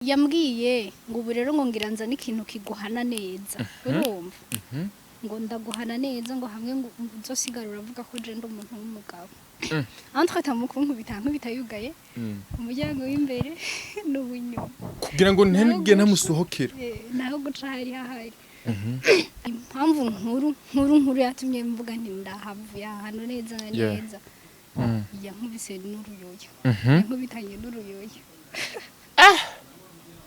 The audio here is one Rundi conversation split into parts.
Yambwiye ngo ubu rero ngo ngira nzane ikintu kiguhana neza, urumva, ngo ndaguhana neza, ngo hamwe ngo uzosigara uravuga ko je ndi umuntu w'umugabo. Entre temps, mu kunkubita, nkubita yugaye umuryango w'imbere n'uw'inyuma kugira ngo ntege ntamusohokera. Naho guca hari hahari. Impamvu nkuru nkuru nkuru yatumye mvuga nti ndahavuye ahantu neza na neza, yankubise n'uruyoya, yankubitanye n'uruyoya.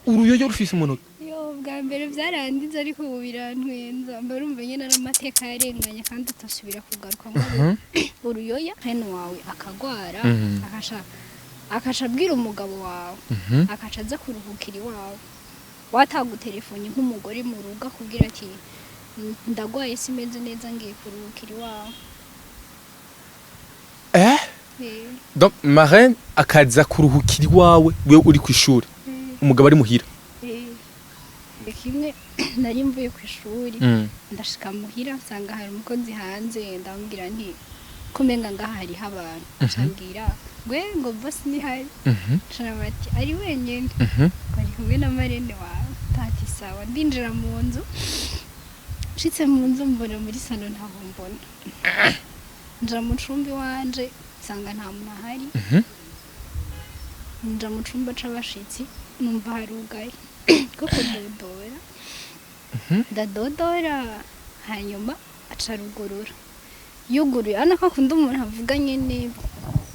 Uruyoyo rufise umunota? Yo, bwa mbere byarandize, ariko ubu birantwenza. Mba rumva nyine ari amateka yarenganye kandi utasubira kugaruka, ngo uruyoya hene wawe akagwara, akaca abwira umugabo wawe, akaca aza kuruhukira iwawe, watagutelefone nk'umugore mu rugo akubwira ati: "Ndagwaye, simeze neza, ngiye kuruhukira iwawe." Eh? Eh. Donc marraine akaza kuruhukira iwawe, wewe uri kw'ishuri, umugabo ari muhira? Eh. Kimwe nari mvuye ku ishuri, ndashika muhira nsanga hari umukozi hanze. Ndamubwira nti: "Ko umenga ngaha hariho abantu?" Acambwira ngo boss ntihari. Nca bati ari wenyene, ngo ari kumwe na marraine wawe. Tati sawa. Ndinjira mu nzu, nshitse mu nzu mbona muri salon ntaho mbona. Nja mu cumba iwanje nsanga nta muntu ahari. Nja mu cumba c'abashitsi numva harugaye ko kudodora. Ndadodora, hanyuma aca arugurura. Yuguruye, urabona ko akunda umuntu avuga nyene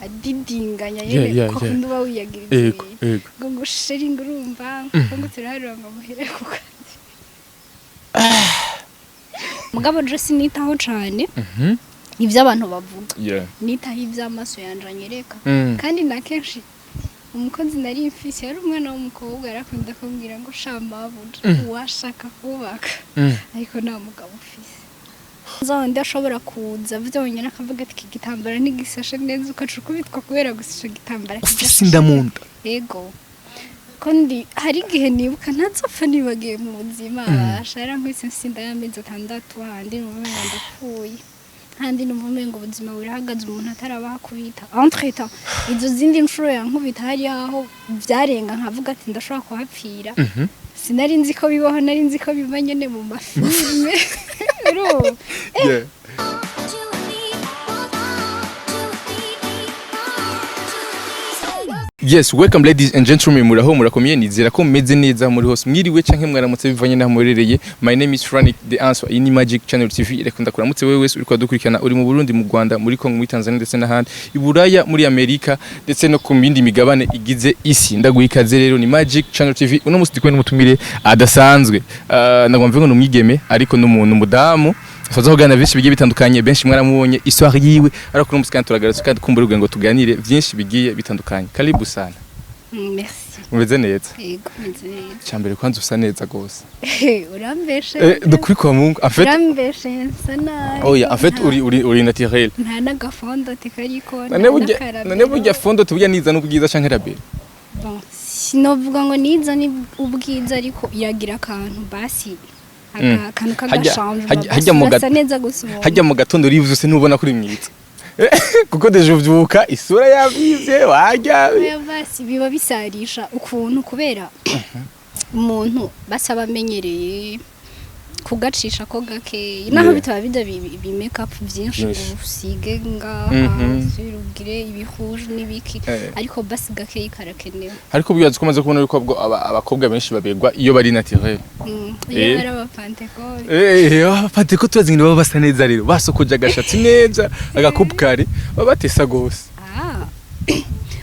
adidinganya nyene, ko akunda uba wiyagiriza ibintu. Ngo chéri, ngo urumva ngo turaharura ngo muhere ku kazi. Mugabo je sinitaho cane ivyo abantu bavuga, nitaho ivy'amaso yanje anyereka. Kandi na kenshi umukozi nari mfise yari umwana w'umukobwa, yarakunda kumbwira ngo: "Shamabuja, uwashaka kubaka, ariko nta mugabo ufise." Zandi ashobora kuza vyonyene akavuga ati: "Iki gitambara ntigisashe neza," ukaca ukubitwa kubera gusa ico gitambara Ufise kidashashe. inda mu nda. Ego, ko ndi hari igihe nibuka ntazopfa nibagiye mu buzima. Basha yarankubise nsinda y'amezi 6. Handi numva umengo ndapfuye, handi numva umengo ubuzima burahagaze, umuntu atarabaha kubita. Entre temps, izo zindi nshuro yankubita, hari aho vyarenga nkavuga ati ndashobora kuhapfira. Sinari nzi ko bibaho, nari nzi ko biba nyene mu ma films, urumva? Yeah. Two, three, four, two, three, four, two. Yes, welcome ladies and gentlemen, muraho, murakomeye? Nizera ko mumeze neza muri hose. Mwiriwe canke mwaramutse bivanye n'aho muherereye. My name is Frank The Answer. Iyi ni Magic Channel TV. Reka ndakuramutse wewe wese uriko dukurikirana, uri mu Burundi, mu Rwanda, muri Congo, muri Tanzania ndetse n'ahandi. I Buraya, muri Amerika ndetse no ku yindi migabane igize isi. Ndaguha ikaze rero, ni Magic Channel TV. Uno musi ndi kumwe n'umutumire adasanzwe. Nagomba mvuge ngo ni umwigeme, ariko n'umuntu umudamu. Tuza kuganira byinshi bigiye bitandukanye. Benshi mwaramubonye histoire yiwe, ariko uno musi kandi turagarutse kandi kumbura ngo tuganire byinshi bigiye bitandukanye. Karibu sana. Merci. Umeze neza? Yego, meze neza. Cyambere kwanza usa neza gose. Urambeshe. Dukuri kwa Mungu, en fait. Urambeshe, nsa nabi. Oya, en fait uri naturel. Nta n'aga fond de teint kariko. None burya, none burya fond de teint burya niza n'ubwiza canke rabere? Bon, sinovuga ngo niza ni ubwiza, ariko iragira akantu basi, akantu k'agashanje. Hajya mu urasa neza gusa umuntu. Hajya mu gatondo urivyuse ntubona kuri mwiza, kuko déjà uvyuka isura yavyize warya. Oya, basi biba bisarisha ukuntu, kubera umuntu basaba amenyereye kugacisha ko gakeyi, naho bitaba bijya bi make up byinshi, ngo usige ngaha, usubire ugire ibihuje n'ibiki, ariko basi gakeyi karakenewe. Ariko bibaza ko umaze kubona yuko abakobwa benshi babegwa iyo bari naturel. Iyo bari abapantekore. Abapanteko tubazi ngene baba basa neza rero, basokoje agashatsi neza, agakupu kare, baba batesa gose. Ah,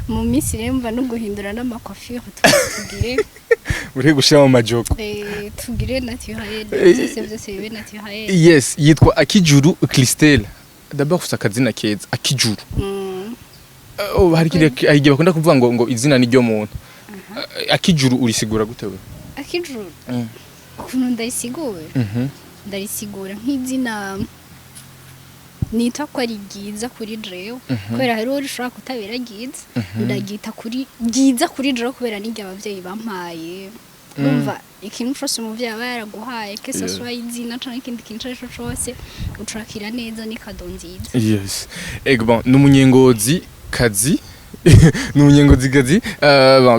mu minsi rero mva no guhindura n'ama coiffure, tugire uri gushira mu majoko. Tugire naturel, byose byose bibe naturel. Yes, yitwa Akijuru Christelle. D'abord ufite akazina keza, Akijuru. Oh, hari igihe hari igihe bakunda kuvuga ngo izina ni ryo muntu. Akijuru urisigura gute we? Akijuru, ukuntu ndayisigura, ndarisigura nk'izina nita ko ari ryiza kuri jewe, kubera hariho rishobora kutabera ryiza. Ndaryita kuri ryiza kuri jewe kubera n'iryo abavyeyi bampaye. Urumva, ikintu cose umuvyeyi aba yaraguhaye, que ce soit izina canke ikindi kintu ico arico cose, ucakira neza, ni cadeau nziza. Yes, ego. Bon, ni umunyengozi kazi. Ni umunyengozikazi.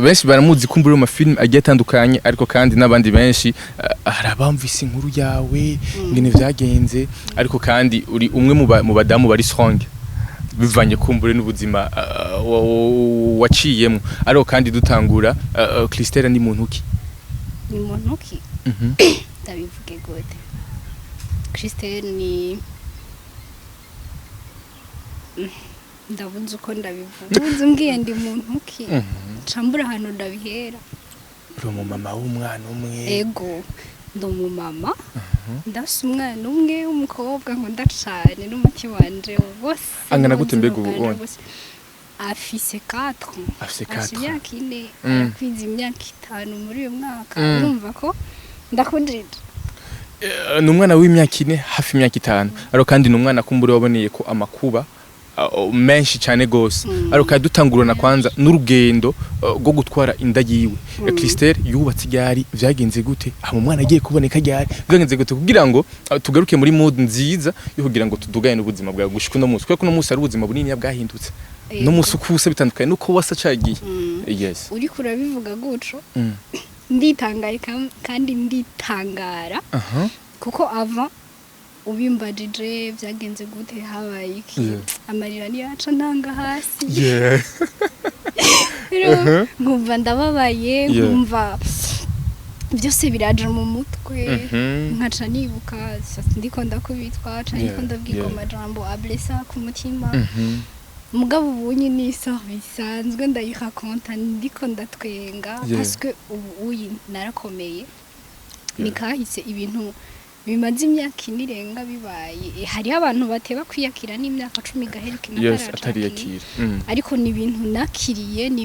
Benshi baramuzi kumbura mu mafilm agiye atandukanye, ariko kandi n'abandi benshi hari abamvise inkuru yawe ingene vyagenze, ariko kandi uri umwe mu badamu bari strong bivanye kumbure n'ubuzima waciyemwo. Ariko kandi dutangura, Christelle ni muntu ki? Ni muntu ki? Ndabivuge gute? Christelle ni ndabuze uko ndabivuga. Ubuze umbwiye ndi muntu ki, cambura ahantu ndabihera. Uri umumama w'umwana umwe? Ego, ndi umumama, ndafise umwana umwe w'umukobwa nkunda cane n'umutima wanje wose. Angana gute n'ubuzima mbega ubu bwanje ubonye? bwose. Afise 4. Afise Afise 4. imyaka 4. Arakwiza imyaka 5 muri uyu mwaka. Urumva ko ndakujije. Ni umwana w'imyaka 4, hafi imyaka 5, ariko kandi ni umwana kumbure waboneye ko amakuba menshi cyane gose. Ariko kandi dutangurana kwanza n'urugendo rwo gutwara inda yiwe. Christelle yubatse ryari? Vyagenze gute? Hama umwana agiye kuboneka ryari? Vyagenze gute? Kugira ngo tugaruke muri mood nziza yo kugira ngo tudugane n'ubuzima bwawe gushika uno munsi, kubera ko uno munsi ari ubuzima bunini bwahindutse no munsi uko usa bitandukanye nuko wasa cagiye. Yes. Uriko urabivuga guco, nditangaye kandi nditangara, kuko ava ubimbajije vyagenze gute, habaye iki, amarira niyaca ntanga hasi. Rero nkumva ndababaye, nkumva byose biraje mu mutwe, nkaca nibuka ndiko ndakubitwa, ca ndiko ndabwirwa amajambo ablesa ku mutima. Mugabo ubu nyine ni bisanzwe, ndayirakonta ndiko ndatwenga, parce que ubu uyi narakomeye. Ni kahise, ibintu bimaze imyaka 4 irenga bibaye. Hariho abantu bateba kwiyakira n'imyaka 10 igaheruka Atariyakira. Ariko ni ibintu nakiriye, ni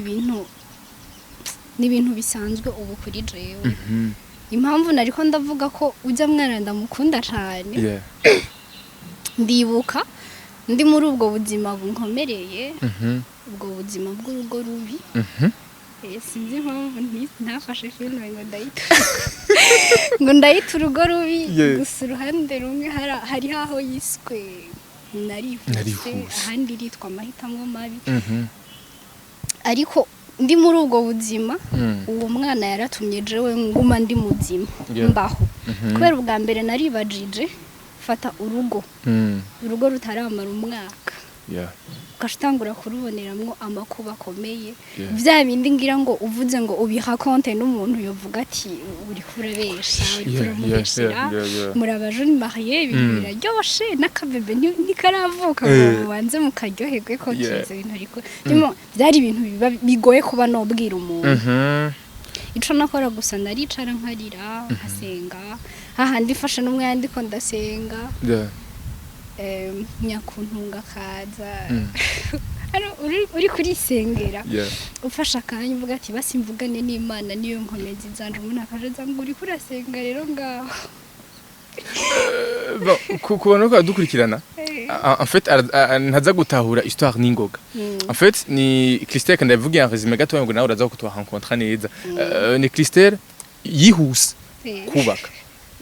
ibintu bisanzwe ubu kuri jewe. Impamvu nariko ndavuga ko ujya mwana ndamukunda cane, ndibuka ndi muri ubwo buzima bunkomereye, ubwo buzima bw'urugo rubi. Sinzi impamvu ntafashe filime ngo ndayita urugo rubi. Gusa uruhande rumwe hariho aho yiswe Narihuse, Narihuse. ahandi iritwa Amahitamo Mabi. Ariko ndi muri ubwo buzima, uwo mwana yaratumye jewe nguma ndi muzima, mbaho. Kubera ubwa mbere naribajije, fata urugo, urugo rutaramara umwaka, ugaca utangura kuruboneramwo amakuba akomeye. Bya bindi ngira ngo uvuze ngo ubiha konte n'umuntu yovuga ati uriko urabesha, uriko uramubeshera, muri abajeunes mariés, ibintu biraryoshe, n'akabebe ntikaravuka ngo mubanze mukaryoherwe ko kiza ibintu. Ariko byari ibintu biba bigoye kuba nobwira umuntu. Ico nakora gusa, naricara nkarira, nkasenga, hahandi mfashe n'umwanya ndiko ndasenga, nyakuntunga akaza. Hano uri kurisengera, ufashe akanya uvuga ati basi mvugane n'Imana, niyo nkomezi zanje. Umuntu akajaza ngo uriko urasenga rero ngaho. Bon, ku bantu bariko baradukurikirana, en fait ntaza gutahura histoire n'ingoga. En fait ni Christelle, kandi ndavuga en résumé gatoya ngo nawe uraza kutuharencontra neza. Ni Christelle yihuse kubaka.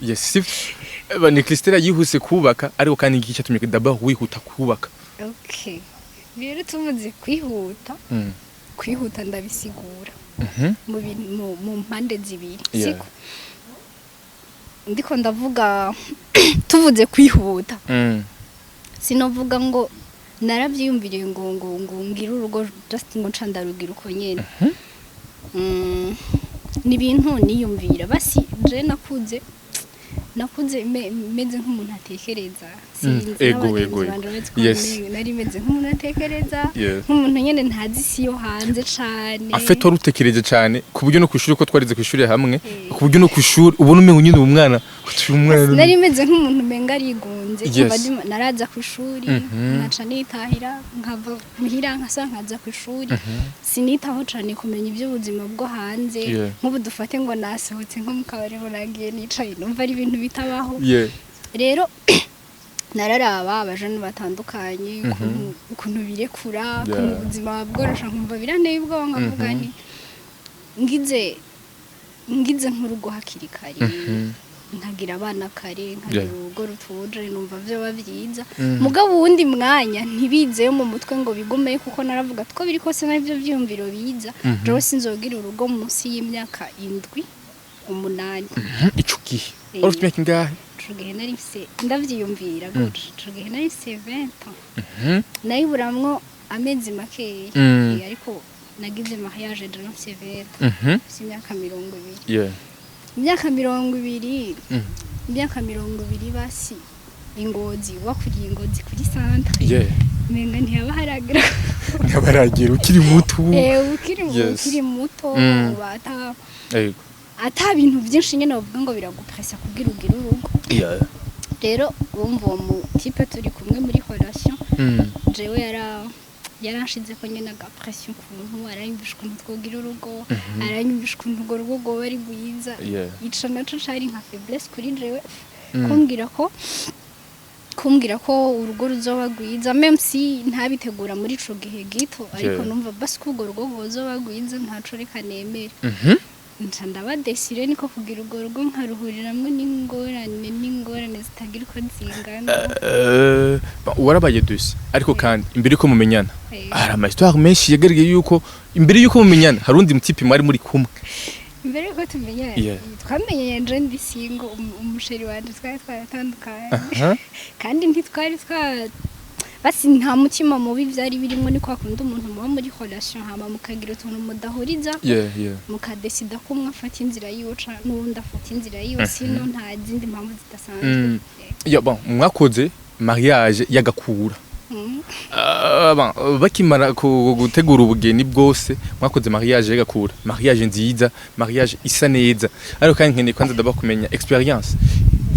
Yes, sivyo? Ni Christelle yihuse kubaka, ariko kandi iki cyatumye d'abord wihuta kubaka? Okay, rero tuvuze kwihuta, kwihuta ndabisigura mu mpande zibiri. Siko ndiko ndavuga, tuvuze kwihuta, sinovuga ngo narabyiyumviriye ngo ngire urugo just ngo nca ndarugira uko nyene. Ni ibintu niyumvira. Basi je nakuze meze nk'umuntu atekereza. Sinzi Ego, n'abagenzi ego, ego. banje bazi ko nari meze nk'umuntu atekereza, nk'umuntu nyene ntazi isi yo hanze cane. En fait wari utekereje cyane, ku buryo no kwishuri, ko twarize kwishuri hamwe, ku buryo no kwishuri ubona umengo nyine umwana uyu mwana. Nari meze nk'umuntu umenga arigunze. Kuva naraza ku ishuri, nkaca nitahira, nkava muhira nkasa nkaza ku ishuri. Sinitaho cane kumenya iby'ubuzima bwo hanze. Nk'ubu dufate ngo nasohotse nko mu kabari, ngo nagiye nicaye, numva ari ibintu bitabaho. Rero nararaba abajene batandukanye, ukuntu birekura, ukuntu ubuzima bworosha, nkumva biranteye ubwoba, nkavuga nti ngize nk'urugo hakiri kare. Nkagira abana kare, nkagira urugo rutuje, numva vyoba vyiza. Mugabo uwundi mwanya ntibizeyo mu mutwe ngo bigumeyo, kuko naravuga ko biri kose navyo vyiyumviro biza, jewe sinzogira urugo munsi y'imyaka 7, 8. Ico gihe wari ufite imyaka ingahe? Ico gihe nari mfise, ndavyiyumvira gutyo, ico gihe nari mfise 20 ans, nayiburamwo amezi makeya. Ariko nagize mariage jewe mfise 20, mfise imyaka 20. Imyaka 20, imyaka 20 basi ingozi, wakuriye ingozi kuri centre, menga ntiyaba haragira. Ntibaragera, ukiri muto. Ukiri ukiri muto, uba ata ata bintu byinshi nyine bavuga ngo biragupressa kugira ugire urugo. Rero wumva uwo mu type turi kumwe muri relation, jewe yaranshize ko nyine aga pression, ukuntu aranyumvisha ukuntu twogira urugo, aranyumvisha ukuntu urwo rugo rwoba ari rwiza. Ico naco cari nka faiblesse kuri jewe, kumbwira ko urugo ruzoba rwiza, même si ntabitegura muri ico gihe gito, ariko numva basi ko urwo rugo rwozoba rwiza, ntaco, reka nemere. Nca ndaba décidée, niko kugira urwo rugo, nkaruhuriramwo n'ingorane zitagira uko zingana. Ba- warabaye déçue, ariko kandi imbere yuko mumenyana, hari ama histoire menshi yagaragaye yuko imbere yuko mumenyana hari undi mu type mwari muri kumwe. Imbere yuko tumenyana, twamenyanye nje ndi single, umu chéri wanje twari twaratandukanye, kandi ntitwari twa basi nta mutima mubi byari birimo. Ni kwa kundi umuntu muba muri relation, hama mukagira utuntu mudahuriza, mukadesida ko umwe afata inzira yiwe n'uwundi afata inzira yiwe, sino nta zindi mpamvu zidasanzwe. Yeah, bon, mwakoze mariage y'agakura. Ah, bon, bakimara gutegura ubugeni bwose, mwakoze mariage y'agakura, mariage nziza, mariage isa neza. Ariko kandi nkeneye kwanza ndaba kumenya experience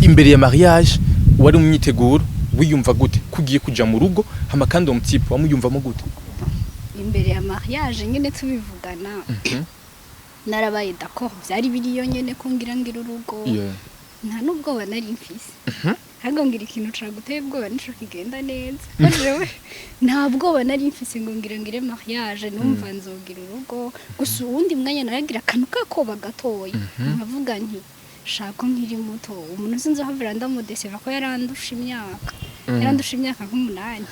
imbere ya mariage. Wari mu myiteguro, wiyumva gute kugiye kuja mu rugo? Hama kandi uwo mu type wamuyumvamo gute? Imbere ya mariage nyine tubivugana, narabaye d'accord, byari biriyo nyene ko ngira ngira urugo. Nta n'ubwoba nari mfise, ahubwo ngira ikintu caguteye ubwoba nico kigenda neza. Ko jewe nta bwoba nari mfise ngo ngira ngire mariage, numva nzogira urugo. Gusa uwundi mwanya naragira akantu kakoba gatoya, nkavuga nti shaka nkiri muto, umuntu sinzohavira ndamudeseva, ko yarandusha imyaka, yarandusha imyaka nk'8.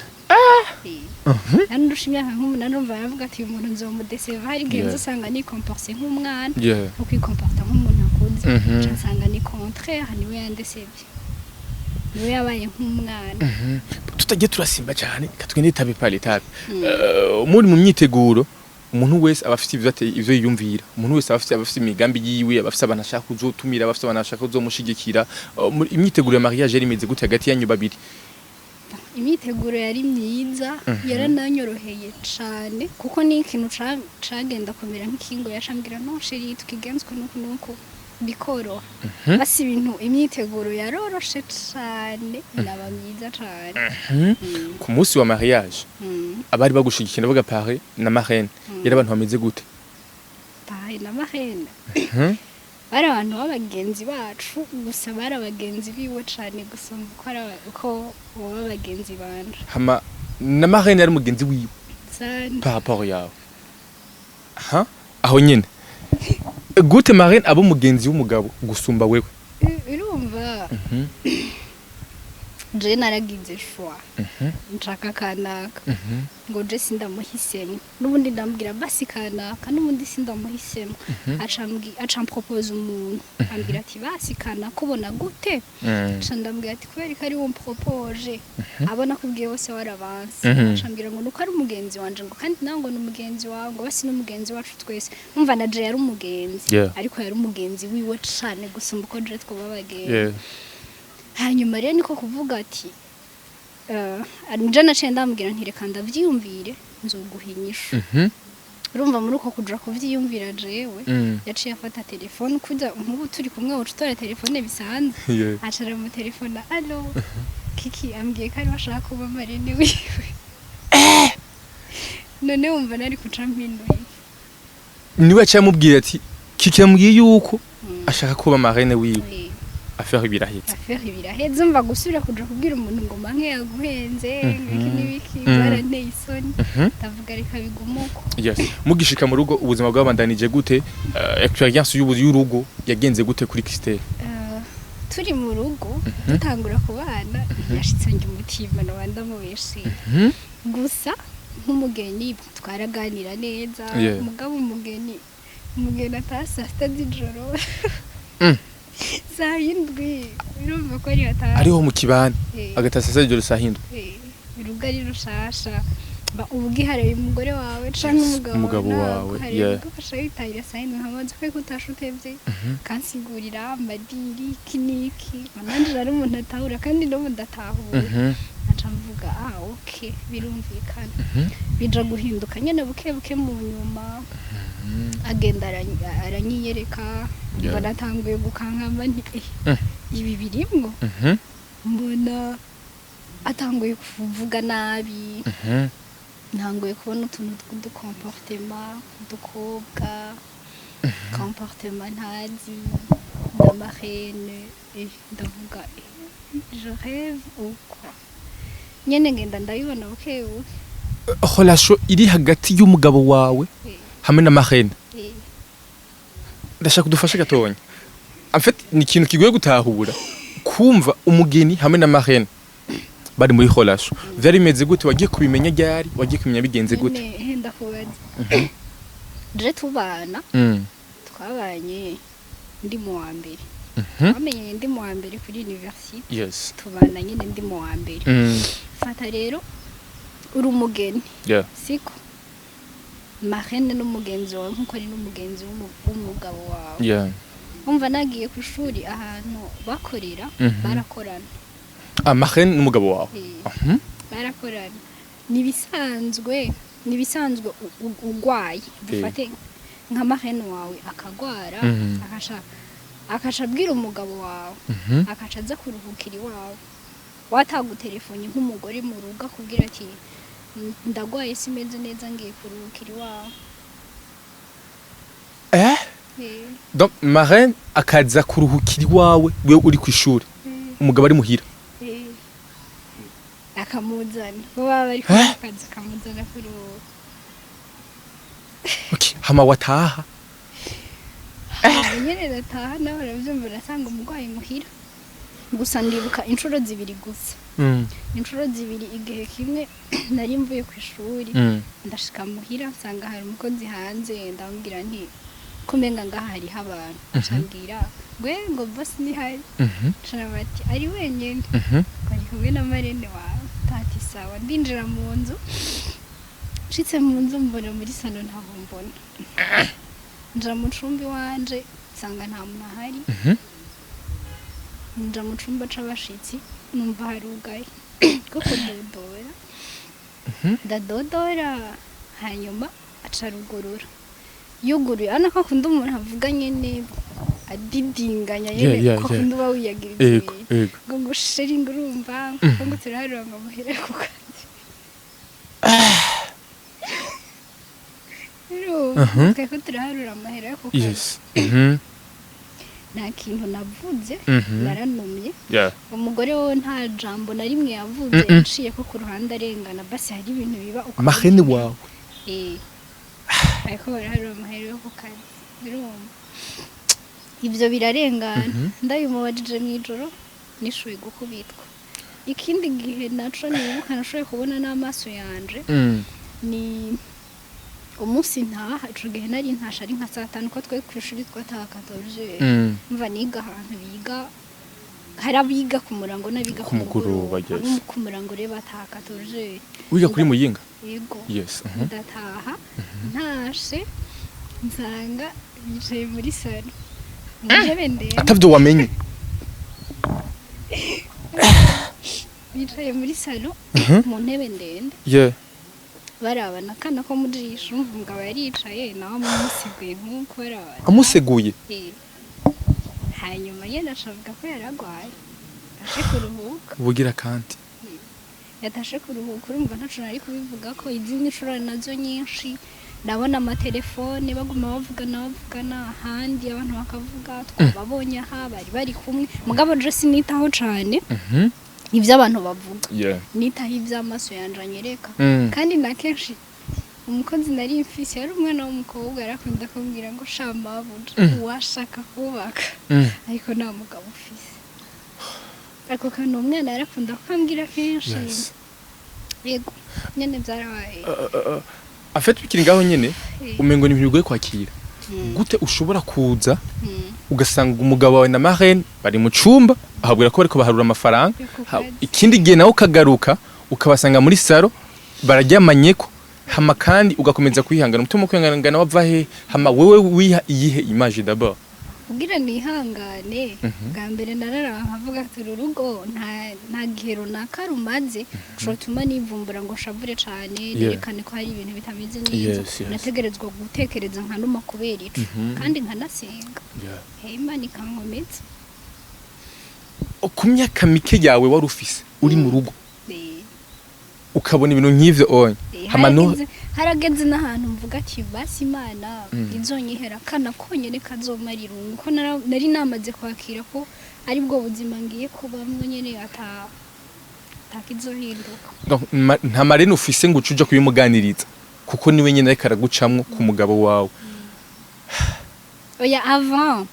Yarandusha imyaka nk'8. Urumva aravuga ati uyu muntu nzomudeseva, hari igihe nzosanga nikomporse nk'umwana, no kwikomporta nk'umuntu akuze. Nca nsanga ni contraire, niwe yandesevye, niwe yabaye nk'umwana. Tutagiye turasimba cyane, katugende étape par étape. Muri mu myiteguro, umuntu wese aba afite ivyo yiyumvira, umuntu wese aba afite imigambi yiwe, aba afite abantu ashaka kuzotumira, aba afite abantu ashaka kuzomushigikira. Imyiteguro ya mariage yari imeze gute hagati yanyu babiri? Imyiteguro yari myiza, yarananyoroheye cane, kuko ni ikintu cagenda kumera nk'ikingo, yacambwira: "No chéri, tukigenzwe nuku nuku," bikoroha. Basi ibintu, imyiteguro yaroroshe cane, inaba myiza cane. Ku munsi wa mariage, abari bagushigikiye, ndavuga parrain na marraine, yari abantu bameze gute? Parrain na marraine bari abantu b'abagenzi bacu, gusa bari abagenzi biwe cane gusumba uko boba abagenzi banje. Hama na marraine yari mugenzi wiwe? Cane. Par rapport yawe, aha aho nyene gute marraine abo mugenzi w'umugabo gusumba wewe? Urumva je naragize choix, nshaka kanaka, ngo je sindamuhisemo, n'ubundi ndambwira basi kanaka, n'ubundi sindamuhisemo. Aca ampropose umuntu, ambwira ati basi kanaka ubona gute? Aca ndambwira ati kubera ko ari wo mpropoje, abo nakubwiye bose warabanse. Aca ambwira ngo nuko ari umugenzi wanje, ngo kandi nawe ngo ni umugenzi wawe, ngo basi ni umugenzi wacu twese. Umva na je yari umugenzi, ariko yari umugenzi wiwe cane gusumba uko je twoba abagenzi. Hanyuma rero niko kuvuga ati nje naciye ndamubwira nti reka ndavyiyumvire, nzoguha inyishu. Urumva muri uko kuja kuvyiyumvira jewe, yaciye afata telefone, kuja nk'ubu turi kumwe uca utora telefone bisanzwe, aca aramutelefona: "Allo Kiki, ambwiye ko ariwe ashaka kuba marraine wiwe." None wumva nari kuca mpinduye? Niwe yaciye amubwira ati Kiki yambwiye yuko ashaka kuba marraine wiwe. Affaire birahetse. Affaire biraheze. Umva gusubira kuja kubwira umuntu ngo manke yaguhenze, ngo iki n'ibiki, byaranteye isoni. Ndavuga reka bigume uko. Yes, mugishika mu rugo, ubuzima bwabandanije gute? Experience y'urugo yagenze gute kuri Christelle? Turi mu rugo, dutangura kubana, yashitse njye umutima noba ndamubeshe. Gusa nk'umugeni twaraganira neza. Mugabo umugeni ataha saa 6 z'ijoro, saa 7, urumva ko ari hataha. Ariho mu kibani? Eh. Agataha saa 6 z'ijoro, saa 7? Eh, urugo ari rushasha, ba uba ugihareye umugore wawe canke umugabo. Umugabo wawe, yeah. Ugafasha witahira saa 7, nkamaze ko utashe utevye, kansigurira amadiri iki n'iki. Nanje ari umuntu atahura kandi n'ubu ndatahura. Nkaca mvuga: "Ah, okay, birumvikana." Bija guhinduka nyene buke buke mu nyuma, agenda aranyiyereka. Mbona atanguye gukankama, nti: "Eh, ibi birimwo." Mbona atanguye kuvuga nabi. Ntanguye kubona utuntu tw'uducomportement udukobwa, comportement ntazi n'amarraine. Ndavuga: "Eh, je rêve ou quoi?" Nyene ngenda ndabibona buke buke. Relation iri hagati y'umugabo wawe hamwe na marraine? Eh. Ndashaka udufashe gatonya. En fait, ni ikintu kigoye gutahura, kumva umugeni hamwe na marraine bari muri relation. Vyari bimeze gute? Wagiye kubimenya ryari? Wagiye kumenya bigenze gute? Nyene ndakubaza, je tubana, twabanye ndi mu wa mbere. Twamenyanye ndi mu wa mbere kuri université. Tubana nyine ndi mu wa mbere. Fata rero uri umugeni, siko marraine n'umugenzi wawe nkuko ari n'umugenzi w'umugabo wawe. Umva, nagiye ku ishuri ahantu bakorera, barakorana. Ah, marraine n'umugabo wawe? Eh, barakorana. Nibisanzwe ugwaye, dufate nka marraine wawe akagwara, akaca abwira umugabo wawe, akaca aza kuruhukira iwawe, watagutelefone nk'umugore mu rugo akubwira ati: "Ndagwaye, simeze neza, ngiye kuruhukira iwawe." Eh? Eh. Donc marraine akaza kuruhukira iwawe, wewe uri ku ishuri, umugabo ari muhira? Eh. Akamuzana, bo baba bari Eh? ku kazi, akamuzana kuruhuka. Okay, hama wataha? Hama nyene ndataha, nawe uravyumva, urasanga umurwayi muhira. Gusa ndibuka inshuro zibiri gusa. Inshuro zibiri, igihe kimwe nari mvuye ku ishuri, ndashika muhira nsanga hari umukozi hanze. Ndamubwira nti: "Ko umenga ngaha hariho abantu?" Acambwira ngo boss ntihari. Nca bati: "Ari wenyene." Ngo ari kumwe na marraine wawe. Tati: "Sawa." Ndinjira mu nzu, nshitse mu nzu mbona muri salon ntaho mbona. Nja mu cumba iwanje nsanga nta muntu ahari. Nja mu cumba c'abashitsi, numva harugaye ko kudodora. Ndadodora, hanyuma aca arugurura. Yuguruye, urabona ko akunda umuntu avuga nyene adidinganya nyene, ko akunda uba wiyagiriza ibintu. Ngo chéri, ngo urumva ngo turaharura ngo muhere ku kazi. Urumva, tweko turaharura amahera yo ku kazi. Nta kintu navuze. Naranumye. Umugore we nta jambo na rimwe yavuze. Yaciye ko ku ruhande arengana. Basi hari ibintu biba ukabona. Marraine wawe? Eh, ariko baraharura amahera yo ku kazi. Urumva, ibyo birarengana. Ndabimubajije mu ijoro, nishoboye gukubitwa. Ikindi gihe naco nibuka nashoboye kubona n'amaso yanje, ni umunsi ntaha. Ico gihe nari ntashe ari nka saa 5, ko twe ku ishuri twataha 14. Mva niga ahantu biga, hari abiga ku murango n'abiga ku mugoroba, yes. Abo ku murango rero bataha 14. Wiga kuri Muyinga? Yego. Yes. Ndataha, ntashe nsanga yicaye muri salon mu ntebe ndende. Atavyo wamenye? Bicaye muri salon mu ntebe ndende, barabana akana ko mu jisho. Urumva, umugabo yaricaye, nawe amuseguye nk'uko barabana. Amuseguye? Eh. Hanyuma nyene acavuga ko yaragwaye, aje kuruhuka. Ubugira kandi? Yatashe kuruhuka. Urumva, ntaco nari kubivuga ko izindi nshuro nazo nyinshi ndabona amatelefone baguma bavugana, bavugana ahandi, abantu bakavuga twababonye aha, bari kumwe. Mugabo je sinitaho cane ivyo abantu bavuga, nitaho ivy'amaso yanje anyereka. Kandi na kenshi umukozi nari mfise yari umwana w'umukobwa, yarakunda kumbwira ngo: "Sha mabuja, uwashaka kubaka, ariko nta mugabo ufise." Ako kantu umwana yarakunda kukambwira kenshi. Yego nyene, byarabaye. En fait, bikiri ngaho nyene, umengo ni ibintu bigoye kwakira. Gute ushobora kuza ugasanga umugabo wawe na marraine bari mu cumba, ahabwira ko bariko baharura amafaranga? Yo ku kazi. Ikindi gihe nawe ukagaruka ukabasanga muri salon bararyamanyeko, hama kandi ugakomeza kwihangana. Umutima wo kwihangana wava he? Hama wewe wiha iyihe image d'abord? Kugira nihangane, bwa mbere nararaba nkavuga ati uru rugo nta gihe runaka rumaze cotuma nivumbura ngo shavure cane, nerekane ko hari ibintu bitameze neza. Nategerezwa gutekereza nkanuma kubera ico, kandi nkanasenga. Hey, Imana ikankomeza. Ku myaka mike yawe wari ufise uri mu rugo, ukabona ibintu nk'ivyo onye, hama no Harageze n'ahantu mvuga ati basi Imana izonyihera akana konyene kazomara irungu, ko nari namaze kwakira ko aribwo buzima ngiye kubamwo nyene, ata atakizohinduka. Donc, nta marraine ufise ngo uce uja kubimuganiriza, kuko niwe nyene ariko aragucamwo ku mugabo wawe. Oya, avant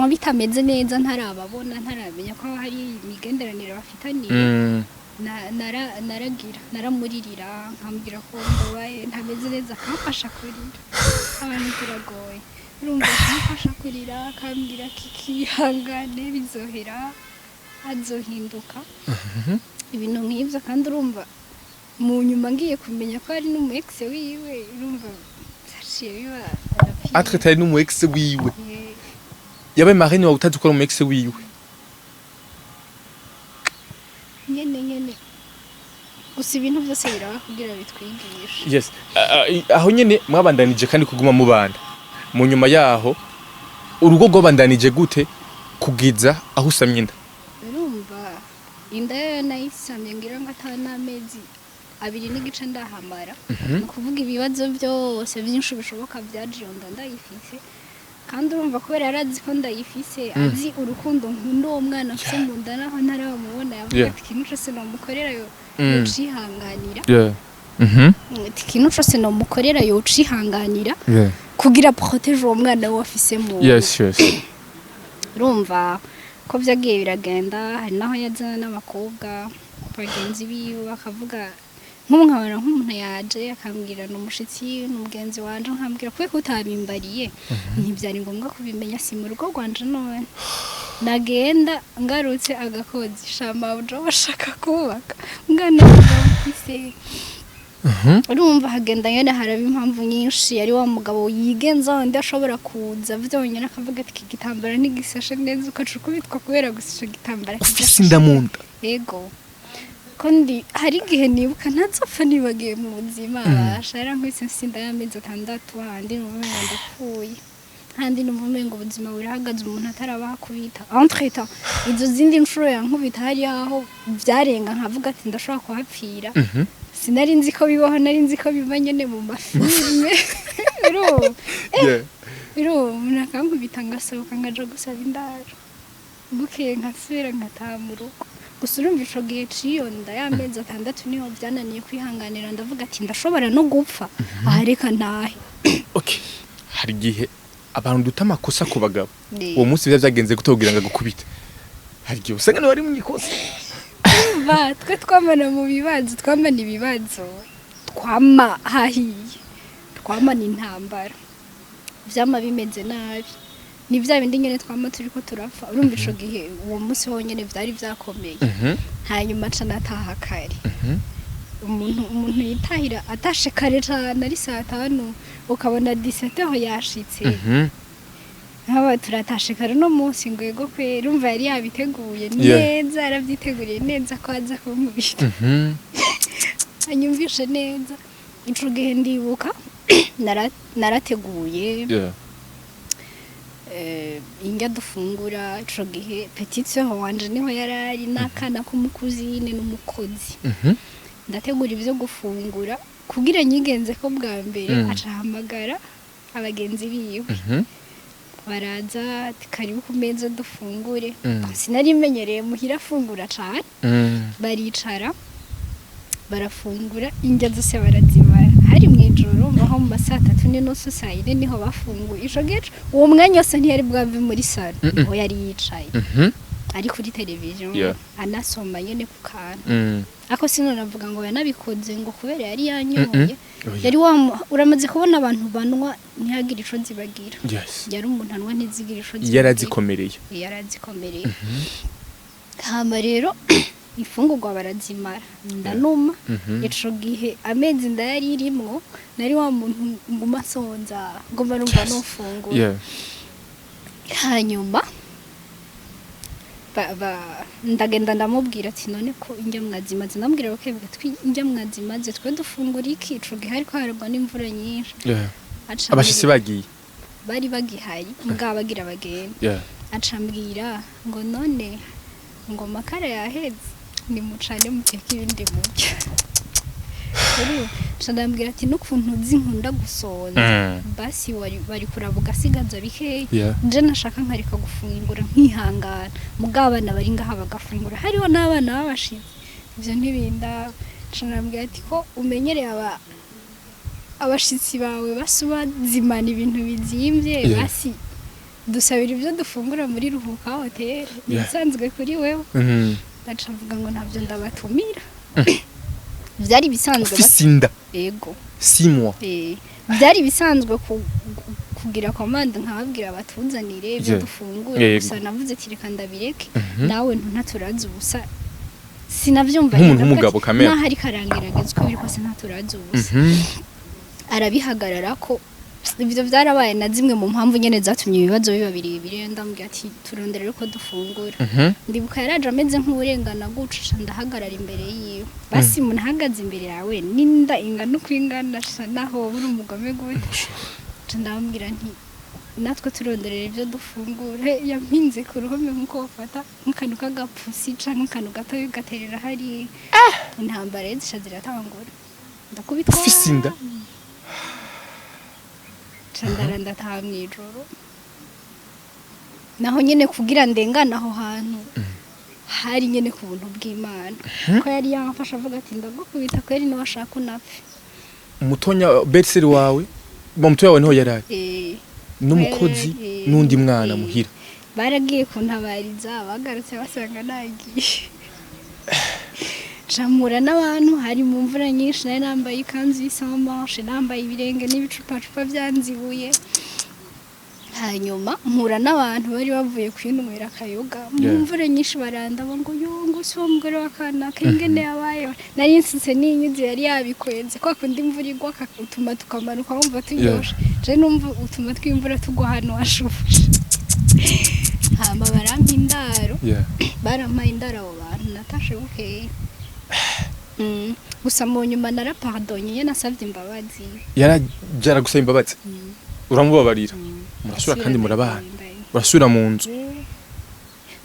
bitameze neza, ntarababona, ntaramenya ko hari imigenderanire bafitaniye, naragira naramuririra, nkambwira ko mbabaye, ntameze neza, akamfasha kurira. Abantu turagoye, urumva, akamfasha kurira, akambwira kikihangane, bizohera, azohinduka, ibintu nk'ibyo. Kandi urumva mu nyuma ngiye kumenya ko ari n'umu ex wiwe, urumva byaciye biba Entre tari n'umu ex wiwe? Yabaye marraine wawe utazi ko ari umu ex wiwe? Nyene, gusa ibintu byose biraba kugira bitwigishe. Yes. Aho nyene mwabandanije kandi kuguma mubana mu nyuma yaho, urugo rwabandanije gute kugeza aho usamye inda? Urumva inda yo nayisamye ngira ngo ataba n'amezi 2.5 ndahamara. Ni ukuvuga ibibazo byose byinshi bishoboka byaje iyo nda ndayifise. Kandi urumva kubera yari azi ko ndayifise, azi urukundo nkunda uwo mwana afise mu nda naho ntaramubona, yavuga ati ikintu cyose nomukorera yo yocihanganira. Ati ikintu cyose nomukorera yocihanganira kugira protéger uwo mwana we afise mu nda. yes yes Urumva ko byagiye biragenda, hari naho yazana n'abakobwa bagenzi biwe, bakavuga nk'ubu nkabona nk'umuntu yaje akambwira ni umushitsi, ni umugenzi wanje, nkambwira kubera ko utabimbariye, ntibyari ngombwa kubimenya, si mu rugo rwanje. None nagenda ngarutse agakozi shamabuja bashaka kubaka umwana mfise. Urumva hagenda nyene haraba impamvu nyinshi. Yari wa mugabo yigenza wundi ashobora kuza vyonyene akavuga ati iki gitambara ntigisashe neza, ukaca ukubitwa kubera gusa ico gitambara Ufise inda mu nda? Yego, ko ndi hari igihe nibuka ntazopfa nibagiye mu buzima. Basha yarankubise nsinda y'amezi 6, handi numva umengo ndapfuye, handi numva umengo ubuzima burahagaze, umuntu atarabaha kubita. Entre temps izo zindi nshuro yankubita, hari aho byarenga nkavuga ati ndashobora kuhapfira. Sinari nzi ko bibaho, nari nzi ko biba nyene mu mafilme, urumva? Urumva umuntu akankubita ngasohoka nkaja gusaba indaro, bukeye nkasubira nkataha mu rugo. Gusa urumva ico gihe ciyo nda y'amezi 6 niho byananiye kwihanganira, ndavuga ati ndashobora no gupfa aha, reka ntahe. Okay, hari igihe abantu duta amakosa ku bagabo. Uwo munsi biba byagenze gute kugira ngo agukubite? Hari igihe usanga niwe wari mu ikosa. Urumva twe twamana mu bibazo, twamana ibibazo, twama hahiye, twamana intambara, vyama bimeze nabi, ni vya bindi nyene twama turiko turapfa. Urumva ico gihe uwo munsi wonyene vyari vyakomeye. Hanyuma nca nataha kare. Umuntu yitahira atashe kare cane ari saa 5, ukabona 17 yashitse. Nkaba turatashe kare uno munsi, ngo yego kweri. Urumva yari yabiteguye neza, yaravyiteguriye neza ko aza kunkubita. Anyumvishe neza. Ico gihe ndibuka narateguye indya dufungura. Ico gihe petite sœur wanje niho yarari n'akana k'umukuzine n'umukozi. Ndategura ivyo gufungura kugira nyigenze ko bwa mbere aca ahamagara abagenzi biwe, baraza ati karibu ku meza dufungure. Sinari menyereye muhira afungura cane. Baricara barafungura, indya zose barazimara. Hari mw'ijoro, mbaho mu ma saa 3:30, saa 4 niho bafunguye. Ico gihe uwo mwanya wose ntiyari bwave muri salon, niho yari yicaye. Ari kuri televiziyo, anasoma nyene ku kantu. Ako sinonavuga ngo yanabikoze ngo kubera yari yanyoye. Oya. Yari wa uramaze kubona abantu banwa ntihagire ico zibagira. Yari umuntu anwa ntizigira ico zibagira. Yarazikomereye. Yarazikomereye. Hama rero imfungurwa barazimara, ndanuma. Ico gihe amezi ndayari irimwo, nari wa muntu nguma nsonza, nguma numva nofungura. Hanyuma ndagenda ndamubwira ati: "None ko indya mwazimaze?" Ndamubwira bakebwe twi indya mwazimaze, twe dufungura iki? Ico gihe hariko haragwa n'imvura nyinshi. Aca Abashitsi bagiye. Bari bagihari mugabo bagira bagenda. Aca ambwira ngo: "None ngo amakara yaheze, nimucane muteke ibindi murya." Urumva? Aca ndambwira ati: "N'ukuntu uzi nkunda gusonza, basi wari bari kuraba ugasigaza bikeya." Nje nashaka nkareka gufungura nkihangana, mugabo abana bari ngaha bagafungura, hariho n'abana b'abashitsi, ivyo ntibinda. Aca ndambwira ati: "Ko umenyereye abashitsi bawe basi bazimana ibintu bizimvye, basi dusabira ibyo dufungura muri Ruhuka Hotel, ibisanzwe kuri wewe." Ndaca mvuga ngo ntabyo ndabatumira, byari bisanzwe. Ufise inda? Yego. 6 mois. Byari bisanzwe kugira commande nkababwira batuzanire ibyo dufungura. Gusa navuze ati: "Reka ndabireke." Nawe ntaturazi ubusa, sinavyumva. Nk'umuntu Ndavuga w'umugabo ati, kamere. Naho ariko arangerageza, uko biri kose ntaturazi ubusa. Arabihagarara ko ibyo byarabaye na zimwe mu mpamvu nyene zatumye ibibazo biba birebire. Ndamubwira ati: "Turondera uko dufungura." Ndibuka yaraje ameze nk'uwurengana guca, ndahagarara imbere yiwe. Basi umuntu ahagaze imbere yawe n'inda ingana uko ingana, sha naho uri umugome gute? Nca ndamubwira nti: "Natwe turonderera ibyo dufungura." Yampinze ku ruhome nk'uko bafata nk'akantu k'agapusi canke akantu gatoya ugaterera hariya. Intambara rero zica ziratangura, ndakubitwa. Ufise inda? Nca ndara ndataha mw'ijoro. Naho nyene kugira ndengane aho hantu hari nyene ku buntu bw'Imana, ko yari yamfashe avuga ati: "Ndagukubita kweri niwashaka unapfe." Umutonya belle-sœur wawe, bo mutoya wawe niho yarari? Eh. N'umukozi n'undi mwana muhira? Baragiye kuntabariza, bagarutse basanga nagiye. Ncamura n'abantu, hari mu mvura nyinshi, nari nambaye ikanzu y'isa manche, nambaye ibirenge n'ibicupacupa byanzibuye. Hanyuma mpura n'abantu bari bavuye kwinywera akayoga mu mvura nyinshi, barandaba ngo: "Yo," ngo: "si uwo mugore wa kanaka, ingene yabaye?" Nari nsutse n'inyuzi yari yabikwenze, kwa kundi imvura igwa utuma tukamanuka wumva turyoshe. Je numva utuma tw'imvura tugwa ahantu hashushe. Hama barampa indaro. Barampaye indaro abo bantu, natashe bukeye. Gusa mu nyuma narapardonye, iyo nasabye imbabazi. Yaraje aragusaba imbabazi, uramubabarira, murasubira kandi murabana, urasubira mu nzu?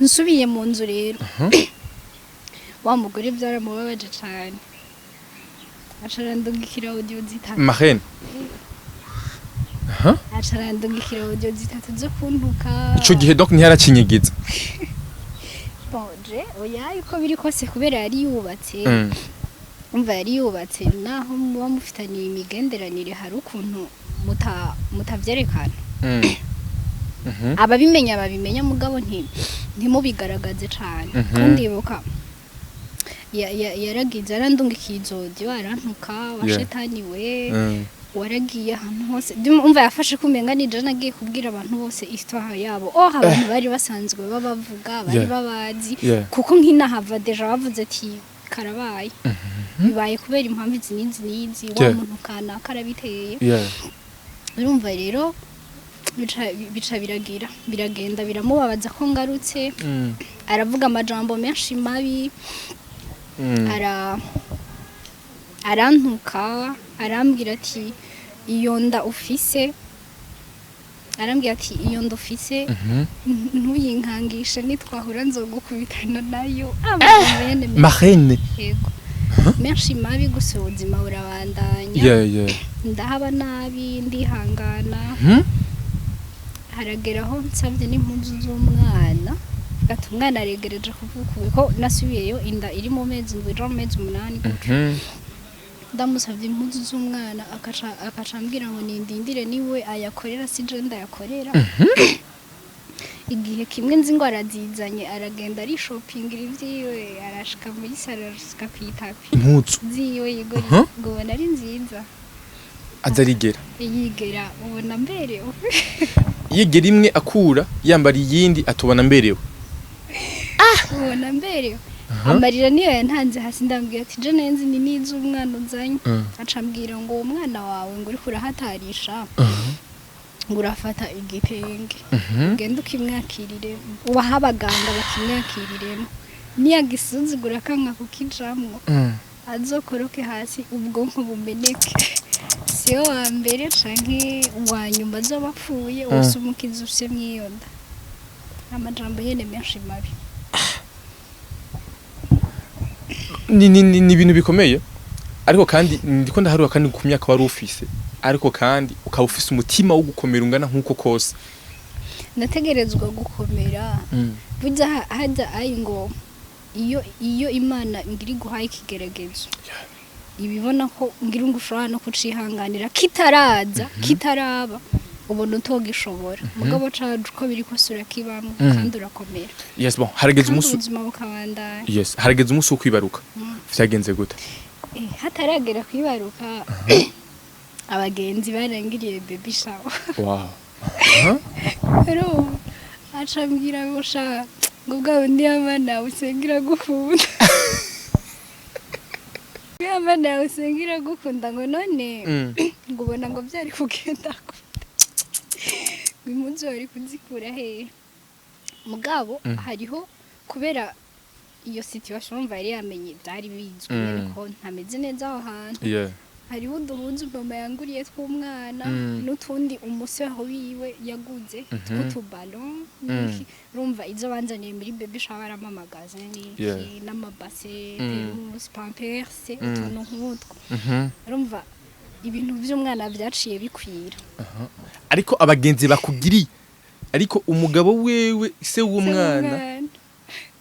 Nsubiye mu nzu rero, wa mugore byaramubabaje cane, aca arandungikira audio zitatu. Marraine? Aca arandungikira audio zitatu zo kuntuka. Ico gihe donc ntiyaracinyegeza? Bon, je oya, uko biri kose kubera yari yubatse, umva, yari yubatse, naho muba mufitaniye imigenderanire hari ukuntu mutavyerekana. Ababimenya babimenya, mugabo ntimubigaragaze cane. Ko ndibuka yaragize arandungikiye izo audio, arantuka: "Washetani we, waragiye ahantu hose." Umva, yafashe kumenga ni je nagiye kubwira abantu bose histoire yabo. Oh, abantu bari basanzwe babavuga, bari babazi, kuko nk'inahava déjà bavuze ati: "Karabaye, bibaye kubera impamvu izi n'izi n'izi, wa muntu kanaka arabiteye." Urumva rero bica biragira biragenda biramubabaza ko ngarutse. Aravuga amajambo menshi mabi. Arantuka, arambwira ati: "Iyo nda ufise," arambwira ati: "Iyo nda ufise, ntuyinkangishe, nitwahura nzogukubitana nayo." Amajambo nyene menshi. Marraine? Yego, menshi mabi. Gusa ubuzima burabandanya. Ndahaba nabi, ndihangana. Haragera aho nsabye n'impuzu z'umwana, ati umwana aregereje kuvuka ubu, ko nasubiyeyo inda iri mu mezi 7 ija mu mezi 8 gutyo. Ndamusabye impuzu z'umwana, akaca ambwira ngo nindindire niwe ayakorera, si je ndayakorera. Igihe kimwe nzi ngo arazizanye, aragenda arishopingira ivyiwe, arashika muri salon, arashika kw'itapi Impuzu ziwe yigori, ngo ubona ari nziza. Aza arigera. Yigera ubona mberewe. Yigera imwe akura yambara iyindi, atubona mberewe. Ubona mberewe. Amarira niyo yantanze hasi. Ndambwira ati: "Je nzi ni n'iz'umwana uzanye." Aca ambwira ngo: "Uwo mwana wawe ngo uriko urahatarisha, ngo urafata igitenge ugende ukimwakirire, ubaha abaganga bakimwakiriremo, niyagisuzugura kanka kukijamwo, azokoroke hasi ubwonko bumeneke, siyo wa mbere canke uwa nyuma azoba apfuye wose umukiza ufise mw'iyo nda." Amajambo nyene menshi mabi. Ni ibintu bikomeye, ariko kandi ndiko ndaharura kandi ku myaka wari ufise, ariko kandi ukaba ufise umutima wo gukomera ungana nk'uko kose. Nategerezwa gukomera. Burya hajya ayi ngo iyo Imana ngira iguhaye ikigeragezo, ibibona ko ngira ngo ushobora no kucihanganira. Kitaraza, kitaraba, ubona utogishobora, mugabo caje uko biri kose urakibamwo kandi urakomera. Yes, bon, harageze kandi umunsi. Ubuzima bukabandanya. Yes, harageze umunsi wo kwibaruka. Vyagenze gute? Hataragera kwibaruka, abagenzi barangiriye baby shower. Urumva, aca ambwira ngo: "Sha," ngo, "bwa bundi y'abana yawe usenga iragukunda, y'abana yawe usenga iragukunda," ngo none ngo ubona ngo byari kugenda gute, ngo impuzu wari kuzikura hehe? Mugabo hariho kubera iyo situation, urumva yari yamenye, byari bizwi nyene ko ntameze neza aho hantu. Hariho uduhuzu mama yanguriye tw'umwana n'utundi umusore wiwe yaguze tw'utuballon n'iki. Urumva izo banzaniye muri baby shower, aramamagaza n'iki n'amabase, thermos, pampers, utuntu nk'utwo. Urumva ibintu by'umwana byaciye bikwira. Ariko abagenzi bakugiriye, ariko umugabo wewe, se w'umwana, W'umwana.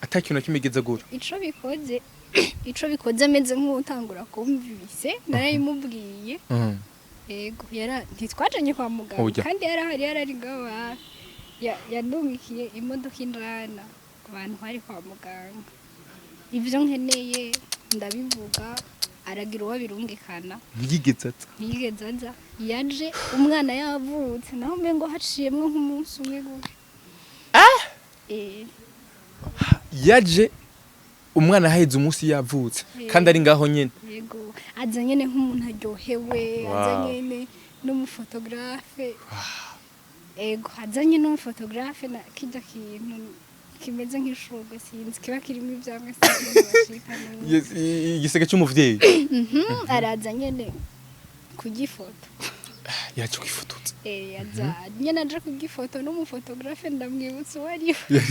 Atakintu na kimwe igeze agura. Ico bikoze ameze nk'utangura kumvise, narayimubwiye. Yego, yara ntitwajanye kwa muganga. Oya. Kandi yarahari, yarari ngaho hafi. Yandungikiye imodoka injana ku bantu bari kwa muganga, ibyo nkeneye ndabivuga, aragira uwo birungikana. Ntiyigeze aza. Ntiyigeze aza. Yaje umwana yavutse, naho umengo haciyemwo nk'umunsi umwe gutyo. Yaje umwana aheze umunsi yavutse, kandi ari ngaho nyene. Yego, aza nyene nk'umuntu aryohewe, aza nyene n'umufotogarafe. Ego, azanye n'umufotogarafe na kirya kintu kimeze nk'ishurwe, sinzi kiba kirimo ivyamwa, sinzi bacita n'ubu. Yes, igiseke c'umuvyeyi. Araza nyene kugifoto. Yaje kwifototsa. Aza nyene aje kugifoto n'umufotogarafe, ndamwibutsa uwo ari we,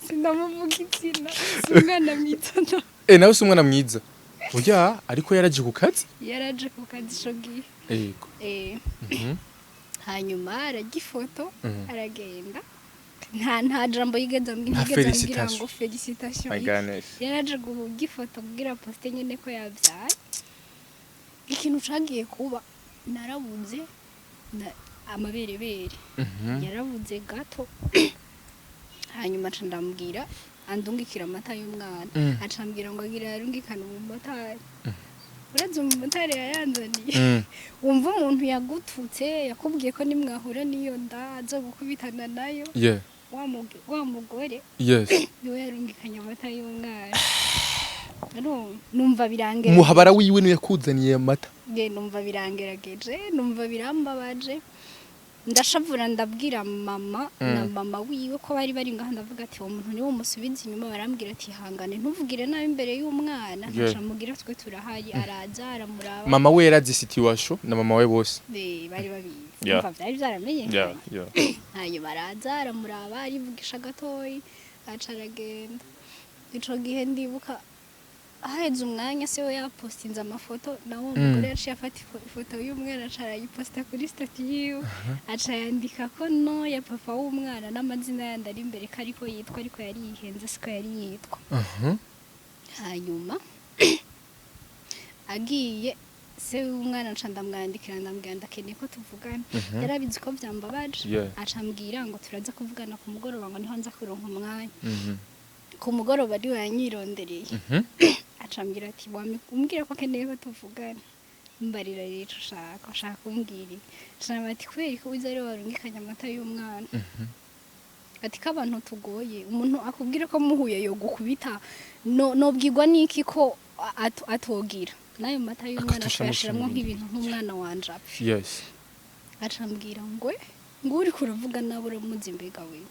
sinamuvuga izina, si umwana mwiza no. Nawe si umwana mwiza, oya, ariko yaraje ku kazi. Yaraje ku kazi ico gihe. Hanyuma aragifoto, aragenda, nta jambo yigeze ambwira. Nta Ntiyigeze ambwira félicitation. ngo félicitation. My goodness. Yaraje kugifoto kugira poste nyene ko yabyaye. Ikintu cagiye kuba, narabuze amaberebere, yarabuze gato. Hanyuma aca ndambwira andungikira amata y'umwana. Aca ambwira ngo agira yarungikana umumotari. Uretse umumotari yayanzaniye. Wumva umuntu yagututse, yakubwiye ko nimwahura n'iyo nda aza gukubitana nayo, wa mugore niwe yarungikanye amata y'umwana. Urumva, numva birangerageje. Umuhabara wiwe niwe yakuzaniye amata. Nge numva birangerageje, numva birambabaje, ndashavura, ndabwira mama na mama wiwe ko bari bari ngaho, ndavuga ati: "Uwo muntu niwe umusubiza inyuma." Barambwira ati: "Hangane, ntuvugire nabi imbere y'umwana." Ntaca mugira, twe turahari. Araza aramuraba. Mama we yarazi situation na mama we bose. Bari babizi. Umva, byari byaramenyekanye. Hanyuma araza aramuraba, arivugisha gatoyi, aca aragenda. Ico gihe ndibuka haheze umwanya se we yapostinze amafoto, nawe uwo mugore yaciye afata ifoto y'umwana, aca arayiposta kuri statut yiwe, aca yandika ko no ya papa w'umwana n'amazina yandi ari imbere, ko ariko yitwa, ariko yari yihenze, siko yari yitwa. Hanyuma agiye Se w'umwana nca ndamwandikira, ndambwira ndakeneye ko tuvugana. Yarabizi ko byambabaje. Aca ambwira ngo turaza kuvugana ku mugoroba, ngo niho nza kuronka umwanya. Ku mugoroba ariwe yanyirondereye. Aca ambwira ati: "Wambwira ko akeneye ko tuvugana, mbarira rero ico ushaka kumbwira iki?" Nca ati: "Kubera ko uzi ariwe warungikanye amata y'umwana." Ati: "Ko abantu tugoye, umuntu akubwira ko muhuye yo gukubita, no nobwirwa niki ko atogira n'ayo mata y'umwana, Akatusha akayashiramwo mushinga. nk'ibintu nk'umwana wanje apfe?" Aca ambwira ngo uriko uravuga nawe uramuzi, mbega wewe,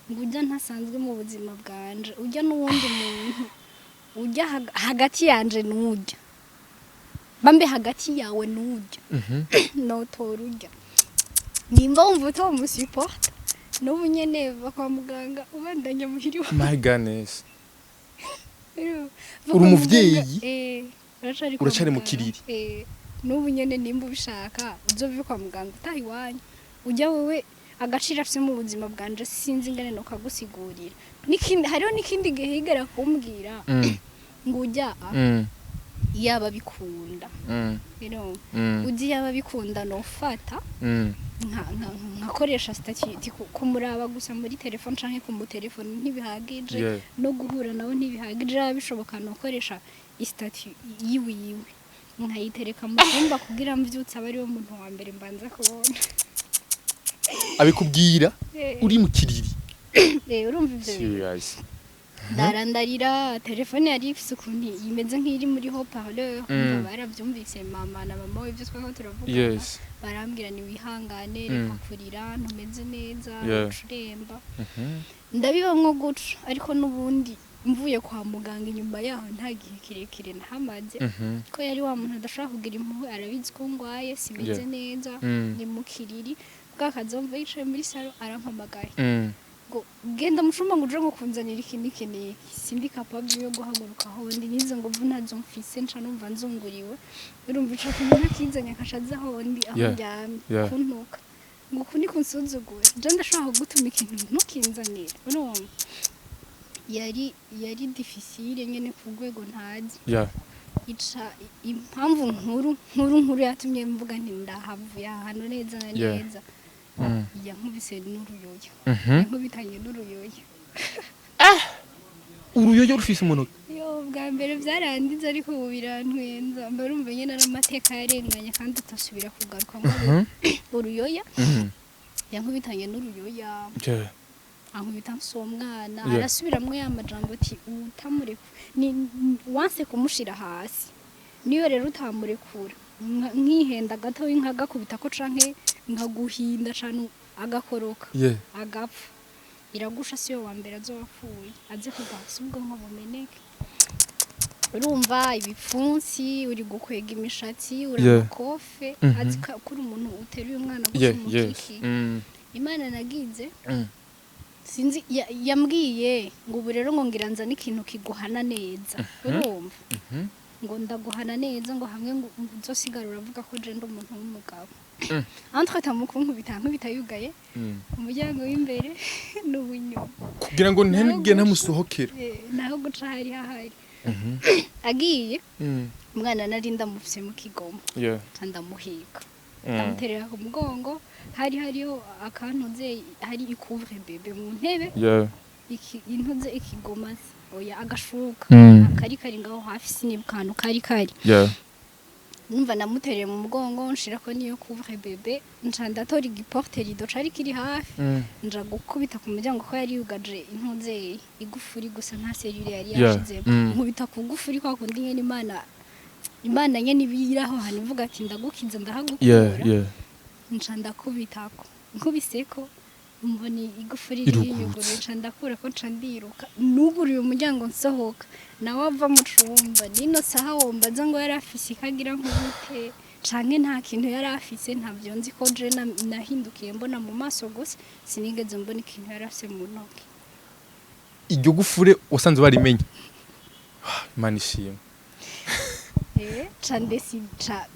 ngo ujya ntasanzwe mu buzima bwanje, ujya n'uwundi muntu, ujya hagati yanje n'ujya bambe, hagati yawe n'ujya, notora ujya nimba wumva utamusupporta n'ubu nyene va kwa muganga ubandanya muhiri wawe." My goodness. Va Uri kwa umuvyeyi? muganga, uracari kwa Uracari mu muganga. kiriri? N'ubu nyene nimba ubishaka uzove kwa muganga utaha iwanyu. Ujya wewe agaciro afise mu buzima bwanje sinzi ingene nokagusigurira. N'ikindi, hariho n'ikindi gihe yigera kumbwira ngo ujya yaba bikunda rero ujya yaba bikunda nofata nkakoresha statut. Kumuraba gusa muri telefone canke kumutelefone ntibihagije, no guhura nawe ntibihagije. Yaba bishoboka nokoresha istatut yiwiwe nkayitereka mu cyumba kugira mvyutse abe ariwe muntu wa mbere mbanza kubona. Abikubwira uri mu kiriri? Urumva ivyo bintu? Serious? Ndarandarira, telefone yari ifise ukuntu imeze nk'iri muri haut-parleur. Umva, baravyumvise mama na mama we ivyo twariko turavugana. Barambwira: "Ni wihangane, reka kurira, ntumeze neza, ucuremba." Ndabibamwo guca, ariko n'ubundi mvuye kwa muganga inyuma yaho nta gihe kirekire nahamaze, ko yari wa muntu adashobora kugira impuhwe, arabizi ko ngwaye, simeze neza, ni mu kiriri bwa kazomva yicaye muri salon arampamagaye ngo: "Genda mu cumba, ngo uje ngo kunzanira iki n'iki n'iki." Sindi capable yo guhaguruka aho ndi, nizo nguvu ntazo mfise, nca numva nzunguriwe. Urumva ico umuntu akizanye akaca aza aho ndi, aho ndyamye, kuntuka ngo uku ni kunsuzugura, je ndashobora kugutuma ikintu ntukinzanire. Urumva yari difficile nyene ku rwego ntazi. Ica impamvu nkuru nkuru nkuru yatumye mvuga nti ndahavuye ahantu neza na neza, yankubise n'uruyoya. Yankubitanye n'uruyoya. Uruyoyo rufise umunota? Yo, bwa mbere byarandize, ariko ubu birantwenza, mba rumva nyine ari amateka yarenganye kandi utasubira kugaruka ngo uruyoya. Yankubitanye n'uruyoya, ankubita mfise uwo mwana. Arasubiramwo ya majambo ati: "Utamurekura ni wanse kumushira hasi, niyo rero utamurekura nkihenda gato nkagakubita ko canke nkaguhinda cane agakoroka agapfa, iragusha, siyo wa mbere azoba apfuye, aze kugwa hasi ubwonko bumeneke." Urumva ibipfunsi, uri gukwega imishatsi, uri amakofe, azi ko uri umuntu uteruye umwana gusa, umukiki. Imana nagize, sinzi yambwiye ngo ubu rero ngo ngira nzane ikintu kiguhana neza. Urumva, ngo ndaguhana neza, ngo hamwe ngo uzosigara uravuga ko je ndi umuntu w'umugabo. Entre temps mukunkubita, nkubita yugaye umuryango w'imbere n'uw'inyuma kugira ngo ntege ntamusohokera. Naho guca hari hahari agiye. Umwana nari ndamufise mu kigoma, nca ndamuhiga, ndamuterera ku mugongo. Hari hariho akantuze, hari icouvre bébé mu ntebe, intuze ikigoma se, oya, agashuka kari kari ngaho hafi, sinibuka ahantu kari kari. Numva namutereye mu mugongo, nshirako niyo couvre bébé, nca ndatora igiporte rideau cari kiri hafi, nja gukubita ku muryango ko yari yugaje intuze igufuri gusa, nta serrure yari yashizemo. Nkubita ku gufuri kwa kundi nyene Imana nyene ibiraho hantu ivuga ati: "Ndagukiza, ndahagukura." Nca ndakubitako, nkubiseko mbona igufuri Irugurutse. riyuguruye, nca ndakurako, nca ndiruka, nuguruye umuryango nsohoka, nawe ava mu cumba. Nino saha wombaza ngo yari afise ikagira nk'ubute canke nta kintu yari afise, ntavyo nzi, ko je nahindukiye mbona mu maso gusa, sinigeze mbona ikintu yari afise mu ntoki. Iryo gufure wasanze barimenye? Imana ishimwe. Ca ndesi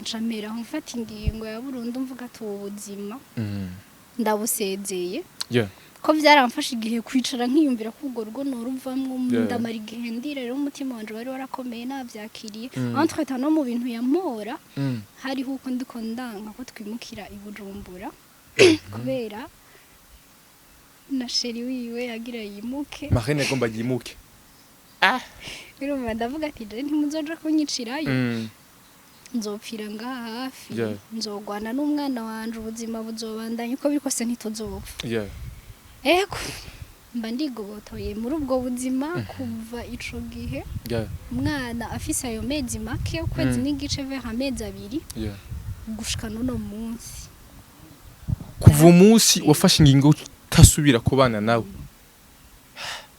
ca mpera aho mfata ingingo ya burundu, mvuga ati ubu buzima ndabusezeye. Ko byaramfashe igihe kwicara nkiyumvira ko urwo rugo noruvamwo. Ndamara igihe ndira. Rero umutima wanje wari warakomeye, navyakiriye. Entre temps, no mu bintu yampora, hariho uko ndiko ndanka ko twimukira i Bujumbura, kubera na chéri wiwe yagira yimuke. Marraine agomba yimuke. Urumva, ndavuga ati: "Je ntimuzoja kunyicirayo, nzopfira ngaha hafi, nzogwana n'umwana wanje, ubuzima buzobandanya uko biri kose, ntituzopfa." Ego, mba ndigobotoye muri ubwo buzima. Kuva ico gihe, umwana afise ayo mezi make, ukwezi n'igice vers amezi 2, gushika n'uno munsi. Kuva umunsi wafashe ingingo utasubira kubana nawe?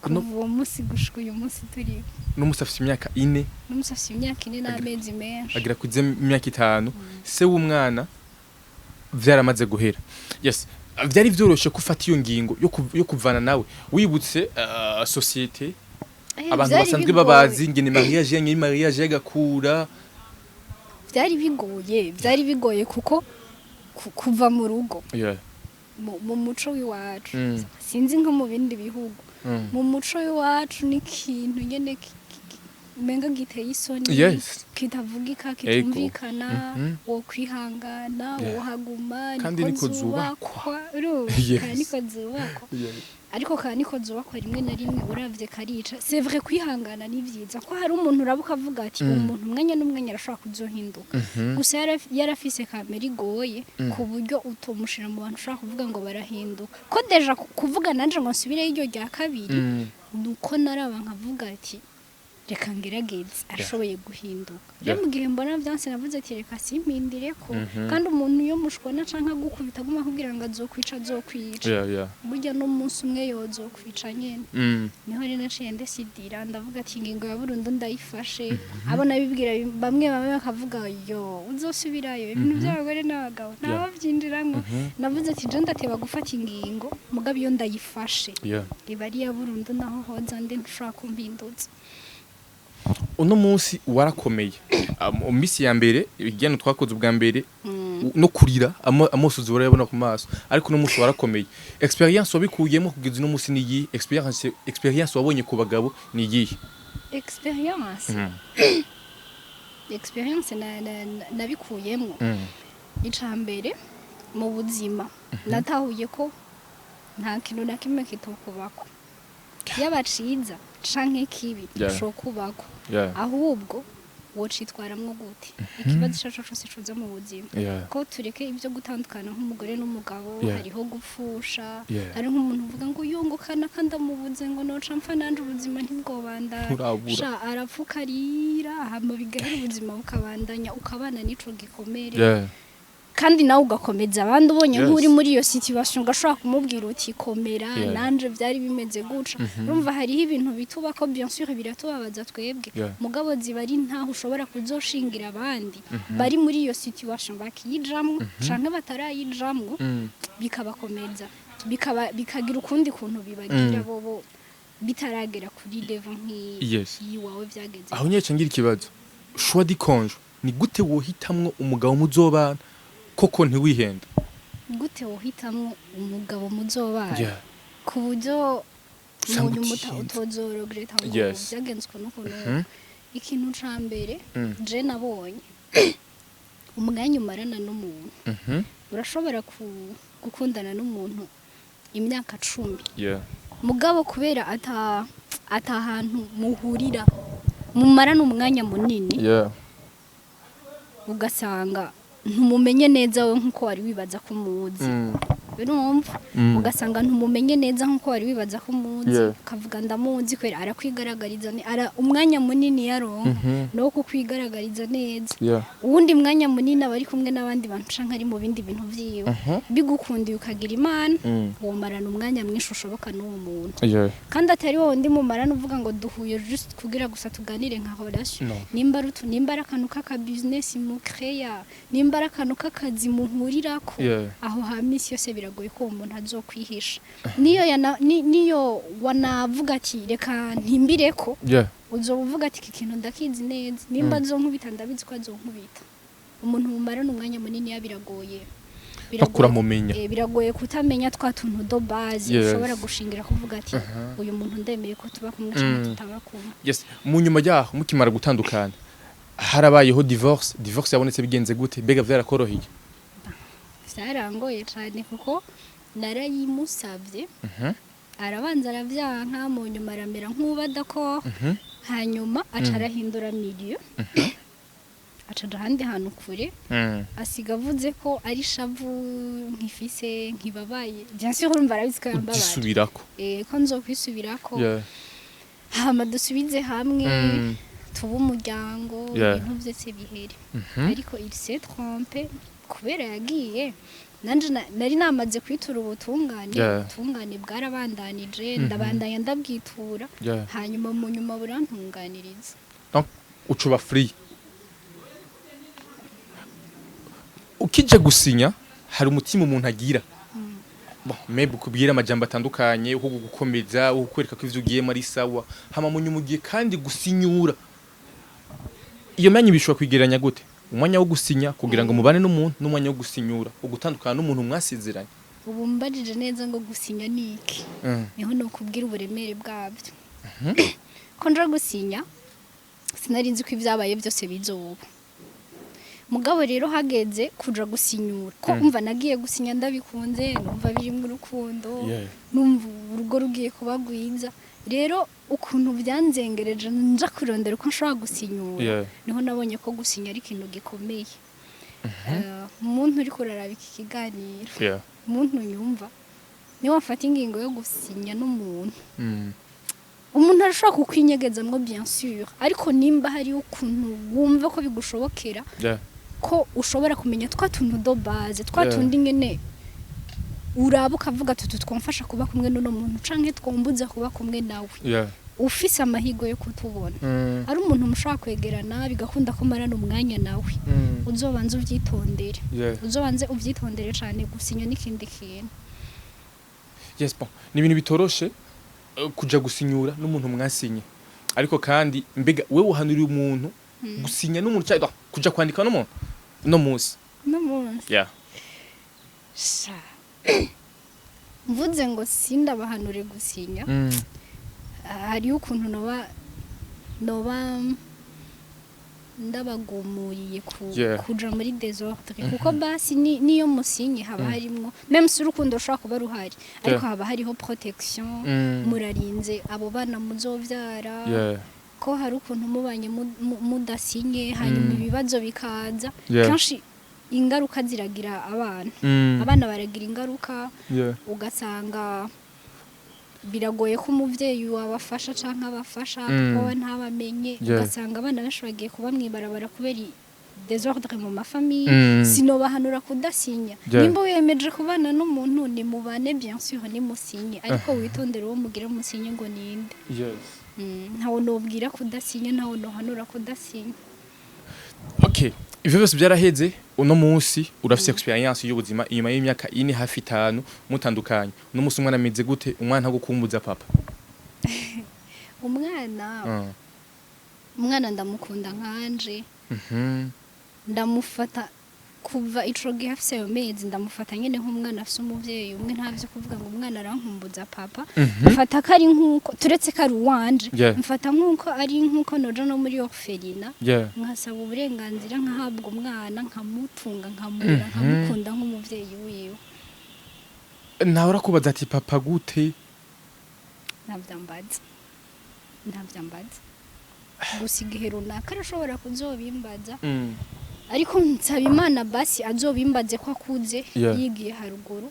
Kuva uwo munsi gushika uyu munsi turi. N'umunsi afise imyaka 4. N'umunsi afise imyaka 4 n'amezi menshi. Agira kuze imyaka 5. Se w'umwana vyaramaze guhera. Yes, vyari vyoroshe ko ufata iyo ngingo yo kuvana nawe, wibutse société, abantu Vyari basanzwe bigoye. babazi ingene mariage yanyu ari mariage y'agakura? Byari bigoye, byari bigoye, kuko kuva mu rugo, mu muco w'iwacu, sinzi nko mu bindi bihugu, mu muco w'iwacu ni ikintu nyene umenga giteye isoni, kitavugika, kitumvikana. Wo kwihangana, wohaguma. Kandi niko zubakwa. Zubakwa. Urumva? Kandi niko zubakwa. Ariko kandi niko zubakwa, rimwe na rimwe uravye karica. C'est vrai, kwihangana ni vyiza, ko hari umuntu uraba ukavuga ati: "Uwo muntu umwanya n'umwanya arashobora kuzohinduka." Gusa yarafise kamera igoye, ku buryo utomushira mu bantu ushobora kuvuga ngo barahinduka. Ko déjà kuvuga nanje ngo nsubireyo iryo rya kabiri, nuko naraba nkavuga ati: "Reka ngerageze, ashoboye guhinduka." Rero mu gihe mbona vyanse, navuze ati: "Reka simpindire ko." Kandi umuntu iyo mushwana canke agukubita, aguma akubwira ngo azokwica, azokwica, burya n'umunsi umwe yozokwica nyene. Niho rero naciye ndesidira, ndavuga ati: "Ingingo ya burundu ndayifashe." Abo nabibwira bamwe bamwe bakavuga: "Yo, uzosubirayo, ibintu by'abagore n'abagabo ntababyinjiramwo." Navuze ati: "Je ndateba gufata ingingo, mugabo iyo ndayifashe iba ari iya burundu, naho hoza ndi ntushobora kumpindutsa." Uno munsi warakomeye. Mu minsi ya mbere, igihano twakoze ubwa mbere, no kurira amosozi urayabona ku maso, ariko uno munsi warakomeye. Experience wabikuyemo kugeza uno munsi ni iyihe? Experience wabonye ku bagabo ni iyihe? Experience nabikuyemwo, ica mbere mu buzima natahuye ko nta kintu na kimwe kitokubako, yaba ciza canke kibi, cokubako. Ahubwo wocitwaramwo gute ikibazo ico arico cose coza mu buzima? Ko tureke ibyo gutandukana nk'umugore n'umugabo, hariho gupfusha. Hari nk'umuntu uvuga ngo yungukana kandi amubuze, ngo noca mpfa nanje ubuzima ntibwobandanya. Nturabura. Sha, arapfuka, arira, hama bigahera, ubuzima bukabandanya, ukabana n'ico gikomere, kandi nawe ugakomeza abandi ubonye nk'uri muri iyo situation, ugashobora kumubwira uti: "Komera, nanje byari bimeze guca." Urumva, hariho ibintu bituba ko bien sûr biratubabaza twebwe, mugabo ziba ari ntaho ushobora kuzoshingira abandi bari muri iyo situation, bakiyijamwo canke batarayijamwo, bikabakomeza, bikaba bikagira ukundi kuntu bibagira, bobo bitaragera kuri level nk'iyi yiwawe byageze. Aho nyece ngira ikibazo: choix du conjoint, ni gute wohitamwo umugabo muzobana koko ntiwihenda? Gute wohitamwo umugabo muzobana ku buryo Usanga mu nyuma utihenze. utozorogreta ngo byagenze ukuntu ukuntu? Ikintu ca mbere je nabonye, umwanya umarana n'umuntu. Urashobora gukundana n'umuntu imyaka 10, mugabo kubera ata hantu muhurira, mumarana umwanya munini, ugasanga ntumumenye neza we nkuko wari wibaza ko umuzi. Urumva? Ugasanga ntumumenye neza nkuko wari wibaza ko umuzi. Ukavuga: "Ndamuzi," kubera arakwigaragariza, umwanya munini yaronka no kukwigaragariza neza. Uwundi mwanya munini aba ari kumwe n'abandi bantu canke ari mu bindi bintu vyiwe. Bigukundiye ukagira Imana, womarana umwanya mwinshi ushoboka n'uwo muntu, kandi atari wowe undi mumarana uvuga ngo duhuye just kugira gusa tuganire nka relation. No. Nimba ari utu, nimba ari akantu k'aka business mukreya, nimba ari akantu k'akazi muhurirako, aho ha misi yose biragoye ko uwo muntu azokwihisha. Niyo niyo wanavuga ati: "Reka ntimbireko," uzoba uvuga ati: "Iki kintu ndakizi neza, nimba azonkubita ndabizi ko azonkubita." Umuntu mumarana umwanya munini ya biragoye. Biragoye- Kuramumenya. Biragoye kutamenya twa tuntu de base ushobora gushingira kuvuga ati uyu muntu ndemeye ko tuba kumwe cyangwa tutaba kumwe. Yes, mu nyuma yaho mukimara gutandukana harabayeho divorce. Divorce yabonetse bigenze gute? Mbega vyarakoroheye? Vyarangoye cyane kuko narayimusavye, arabanza aravyanka, mu nyuma aramera nk'uba d'accord, hanyuma aca arahindura milieu, aca aja ahandi hantu kure, asiga avuze ko ari shavu nkifise, nkibabaye. Bien sûr, urumva arabizi ko yambabaye. Ugisubirako. Ko nzokwisubirako, hama dusubize hamwe, tube umuryango, ibintu byose bihere. Ariko il s'est trompé kubera yagiye nanje nari namaze kwitura ubutungane. Ubutungane bwarabandanije, ndabandanya ndabwitura, hanyuma mu nyuma burantunganiriza. Donc ucuba free. Ukije gusinya hari umutima umuntu agira, bon, maybe kubwira amajambo atandukanye uko gukomeza, uko kwereka ko ivyo ugiyemo ari sawa, hama mu nyuma ugiye kandi gusinyura. Iyo myanya bishobora kwigereranya gute, umwanya wo gusinya kugira ngo mubane n'umuntu n'umwanya wo gusinyura ugutandukana n'umuntu mwasezeranye? Ubu mbajije neza ngo gusinya ni iki, niho nokubwira uburemere bwabyo. Ko nja gusinya sinari nzi ko ibyabaye byose bizoba. Mugabo rero hageze kuja gusinyura ko umva nagiye gusinya ndabikunze, numva birimo urukundo, numva urugo rugiye kuba rwiza. Rero ukuntu byanzengereje nja kurondera uko nshobora gusinyura, niho nabonye ko gusinya ari ikintu gikomeye. Umuntu uri kuraraba iki kiganiro, umuntu yumva, niwe wafata ingingo yo gusinya n'umuntu, umuntu arashobora kukwinyegezamwo, bien sûr, ariko nimba hariho ukuntu wumva ko bigushobokera ko ushobora kumenya twa tuntu de base, twa tundi nyene uraba ukavuga tutu twamfasha kuba kumwe n'uno muntu canke twombuza kuba kumwe nawe, ufise amahirwe yo kutubona, ari umuntu mushobora kwegerana bigakunda ko marana umwanya nawe, uzobanze uvyitondere. Uzobanze uvyitondere cane, gusinya n'ikindi kintu. Yes, bon, ni ibintu bitoroshe kuja gusinyura n'umuntu mwasinye. Ariko kandi mbega wewe uhanurira umuntu gusinya n'umuntu cyangwa kuja kwandika n'umuntu no munsi? No munsi? Yeah. Sha, mvuze ngo sindabahanure gusinya, hariho ukuntu noba ndabagumuriye ku kuja muri désordre, kuko basi niyo musinye haba harimwo, même si urukundo rushobora kuba ruhari, ariko haba hariho protection, murarinze abo bana muzovyara, ko hari ukuntu mubanye mudasinye, hanyuma ibibazo bikaza, kenshi ingaruka ziragira abana. Abana baragira ingaruka, ugasanga biragoye ko umuvyeyi wabafasha canke abafasha, papa we ntabamenye, ugasanga abana benshi bagiye kuba mw'ibarabara kubera désordre mu ma familles. Sinobahanura kudasinya. Nimba wiyemeje kubana n'umuntu, ni mubane, bien sûr nimusinye, ariko witondere uwo mugira musinye ngo ninde. Ntawe nobwira kudasinya, ntawe nohanura kudasinya. Okay, ivyo byose byaraheze. Uno munsi urafise experience y'ubuzima inyuma y'imyaka 4, hafi 5 mutandukanye. Uno munsi umwana ameze gute? Umwana ntagukumbuza papa? Umwana, umwana ndamukunda nkanje. Ndamufata kuva ico gihe afise ayo mezi, ndamufata nyene nk'umwana afise umuvyeyi umwe. Ntavyo kuvuga ngo umwana arankumbuza papa. Mfata ko ari nk'uko, turetse ko ari uwanje, mfata nk'uko ari nk'uko noja no muri orphelinat nkasaba uburenganzira nkahabwa umwana, nkamutunga, nkamurera, nkamukunda nk'umuvyeyi wiwe. Nawe urakubaza ati papa gute? Ntavyambaza, ntavyambaza. Gusa igihe runaka arashobora kuzobimbaza, ariko nsaba Imana basi azobimbaze ko akuze, yigiye haruguru,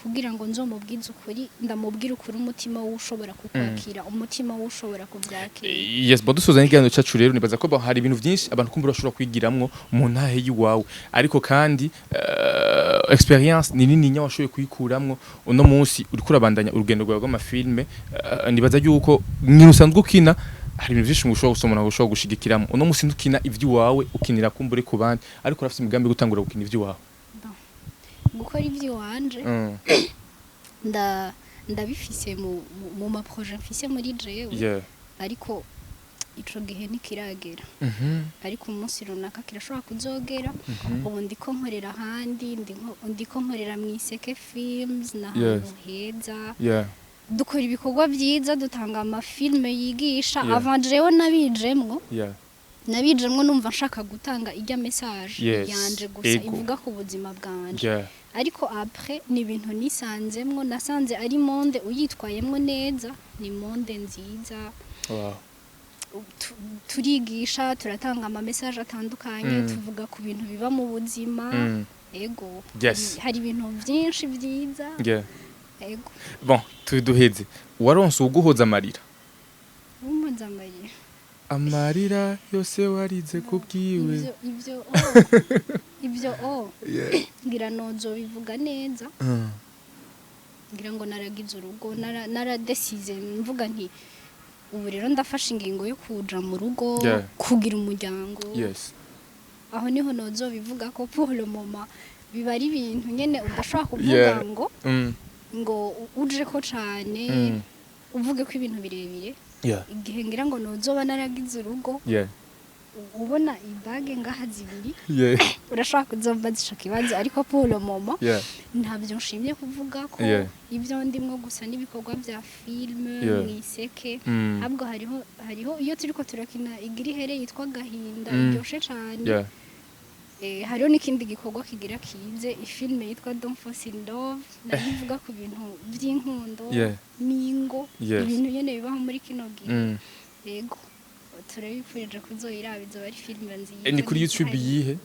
kugira ngo nzomubwize ukuri, ndamubwire ukuri, umutima we ushobora kukwakira, umutima we ushobora kubyakira. Yes, bon, dusoza n'ikiganiro cyacu rero, nibaza ko hari ibintu byinshi abantu kumbura bashobora kwigiramwo mu ntahe y'iwawe, ariko kandi experience ni nini nya washoboye kuyikuramwo. Uno munsi uriko urabandanya urugendo rwawe rw'ama films, nibaza yuko ni usanzwe ukina, hari ibintu byinshi ushobora gusoma, nawe ushobora gushigikiramo. Uno munsi ntukina ivy'iwawe, ukinira kumbure ku bandi, ariko urafise imigambi yo gutangura gukina ivy'iwawe? Gukora ivy'iwanje, ndabifise mu ma projets mfise muri jewe, ariko Ico gihe ntikiragera, ariko umunsi runaka kirashobora kuzogera. Ubu ndiko nkorera ahandi, ndiko nkorera mu Iseke Films, ni ahantu heza. Dukora ibikorwa byiza, dutanga amafilme yigisha. Avant jewe nabijemwo, nabijemwo numva nshaka gutanga ijya message yanje gusa ivuga ku buzima bwanje. Ariko après ni ibintu nisanzemwo, nasanze ari monde uyitwayemwo neza, ni monde nziza. Turigisha, turatanga ama message atandukanye, tuvuga ku bintu biba mu buzima. Ego. Hari ibintu byinshi byiza. Ego. Bon, tuduheze, waronse uguhoza amarira? Umpoza amarira? Amarira yose warize kubwiwe. Ivyo oh. Ivyo oh. Ngira nozo bivuga neza. Ngira ngo naragize urugo, naradesize mvuga nti ubu rero ndafashe ingingo yo kuja mu rugo, kugira umuryango. Aho niho nozo bivuga ko pour le moment biba ari ibintu nyene udashobora kuvuga ngo ngo uje ko cane, uvuge ko ibintu birebire. Igihe ngira ngo nozoba naragize urugo, ubona ibage ngaha zibiri, urashobora kuzombaza ico kibazo, ariko pour le moment ntabyo nshimye kuvuga ko ibyo ndimwo gusa n'ibikorwa bya filme mu Iseke. Ahubwo hariho iyo turiko turakina igira ihere yitwa Gahinda, iryoshe cane. Hariho n'ikindi gikorwa kigira kize, ifilme yitwa Don't Force in Love, nayo ivuga ku bintu by'inkundo n'ingo, ibintu nyene bibaho muri kino gihe. Yego, turabifurije kuzoyiraba, izoba ari filme nziza. Ni kuri YouTube yihe?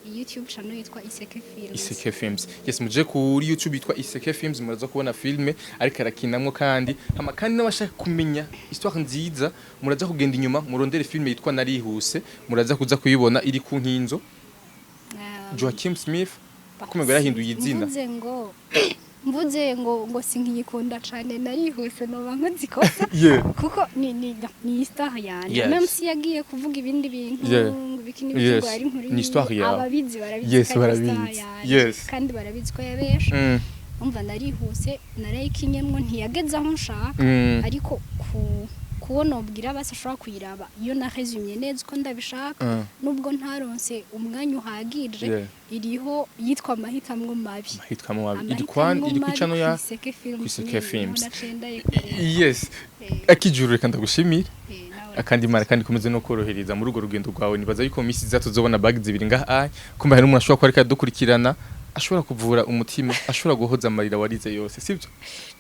YouTube channel yitwa Iseke Films. Iseke Films, yes. Muje kuri YouTube yitwa Iseke Films, muraza kubona filme ariko arakinamwo. Kandi hama kandi n'abashaka kumenya histoire nziza, muraza kugenda inyuma murondere filme yitwa Narihuse, muraza kuza kuyibona, iri ku nkinzo Joachim Smith kumenya yarahinduye izina. Mvuze ngo sinkiyikunda cane Narihuse, noba nkoze ikosa, kuko ni histoire yanje. Même si yagiye kuvuga ibindi bintu, ngo ibiki n'ibiki, ngo ari inkuru Ni histoire yiwe, yawe. Ababizi barabizi ko ari barabizi. histoire yanje. Kandi barabizi ko yabesha. Umva, Narihuse narayikinyemwo, ntiyageze aho nshaka, ariko ku kubona ubwira basi ashobora kuyiraba iyo narésumye neza uko ndabishaka, nubwo ntaronse umwanya uhagije. Iriho yitwa Amahitamwo Mabi. Amahitamo mabi iri kwa iri ku channel ya Iseke Films. Iseke Nyene, Films. niho naciye ndayikura. Yes. Akijuru, reka ndagushimire. Nawe. Akandi mara kandi komeze no korohereza muri urwo rugendo rwawe. Nibaza yuko mu minsi iza tuzobona bag zibiri ngaha aya. Kumba hari umuntu ashobora kuba ariko aradukurikirana, ashobora kuvura umutima, ashobora guhoza amarira warize yose, sibyo?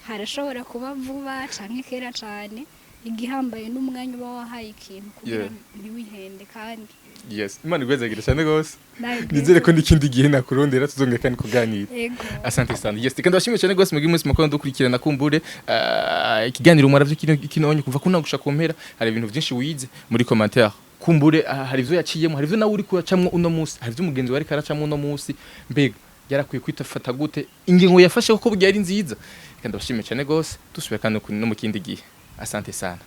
Harashobora kuba vuba canke kera cane. Igihambaye n'umwanya uba wahaye ikintu kugira ntiwihende kandi. Yes, Imana igwezagira cyane gose. Nawe. Nizere ko n'ikindi gihe nakurondera tuzongera kandi kuganira. Ego. Asante sana. Yes, kandi ndabashimiye cyane gose mugiye umunsi mukuru dukurikirana. Kumbure ikiganiro muravyo kino kinonye kuva kuna gusha ku mpera, hari ibintu byinshi wize. Muri commentaire kumbure hari ivyo yaciyemo, hari ivyo nawe uri kuracamwo uno munsi, hari ivyo umugenzi wari karacamwo uno munsi. Mbega yarakwiye kwitafata gute? Ingingo yafashe koko burya ari nziza? Kandi ndabashimiye cyane gose, dusubira kandi no mu kindi gihe. Asante sana.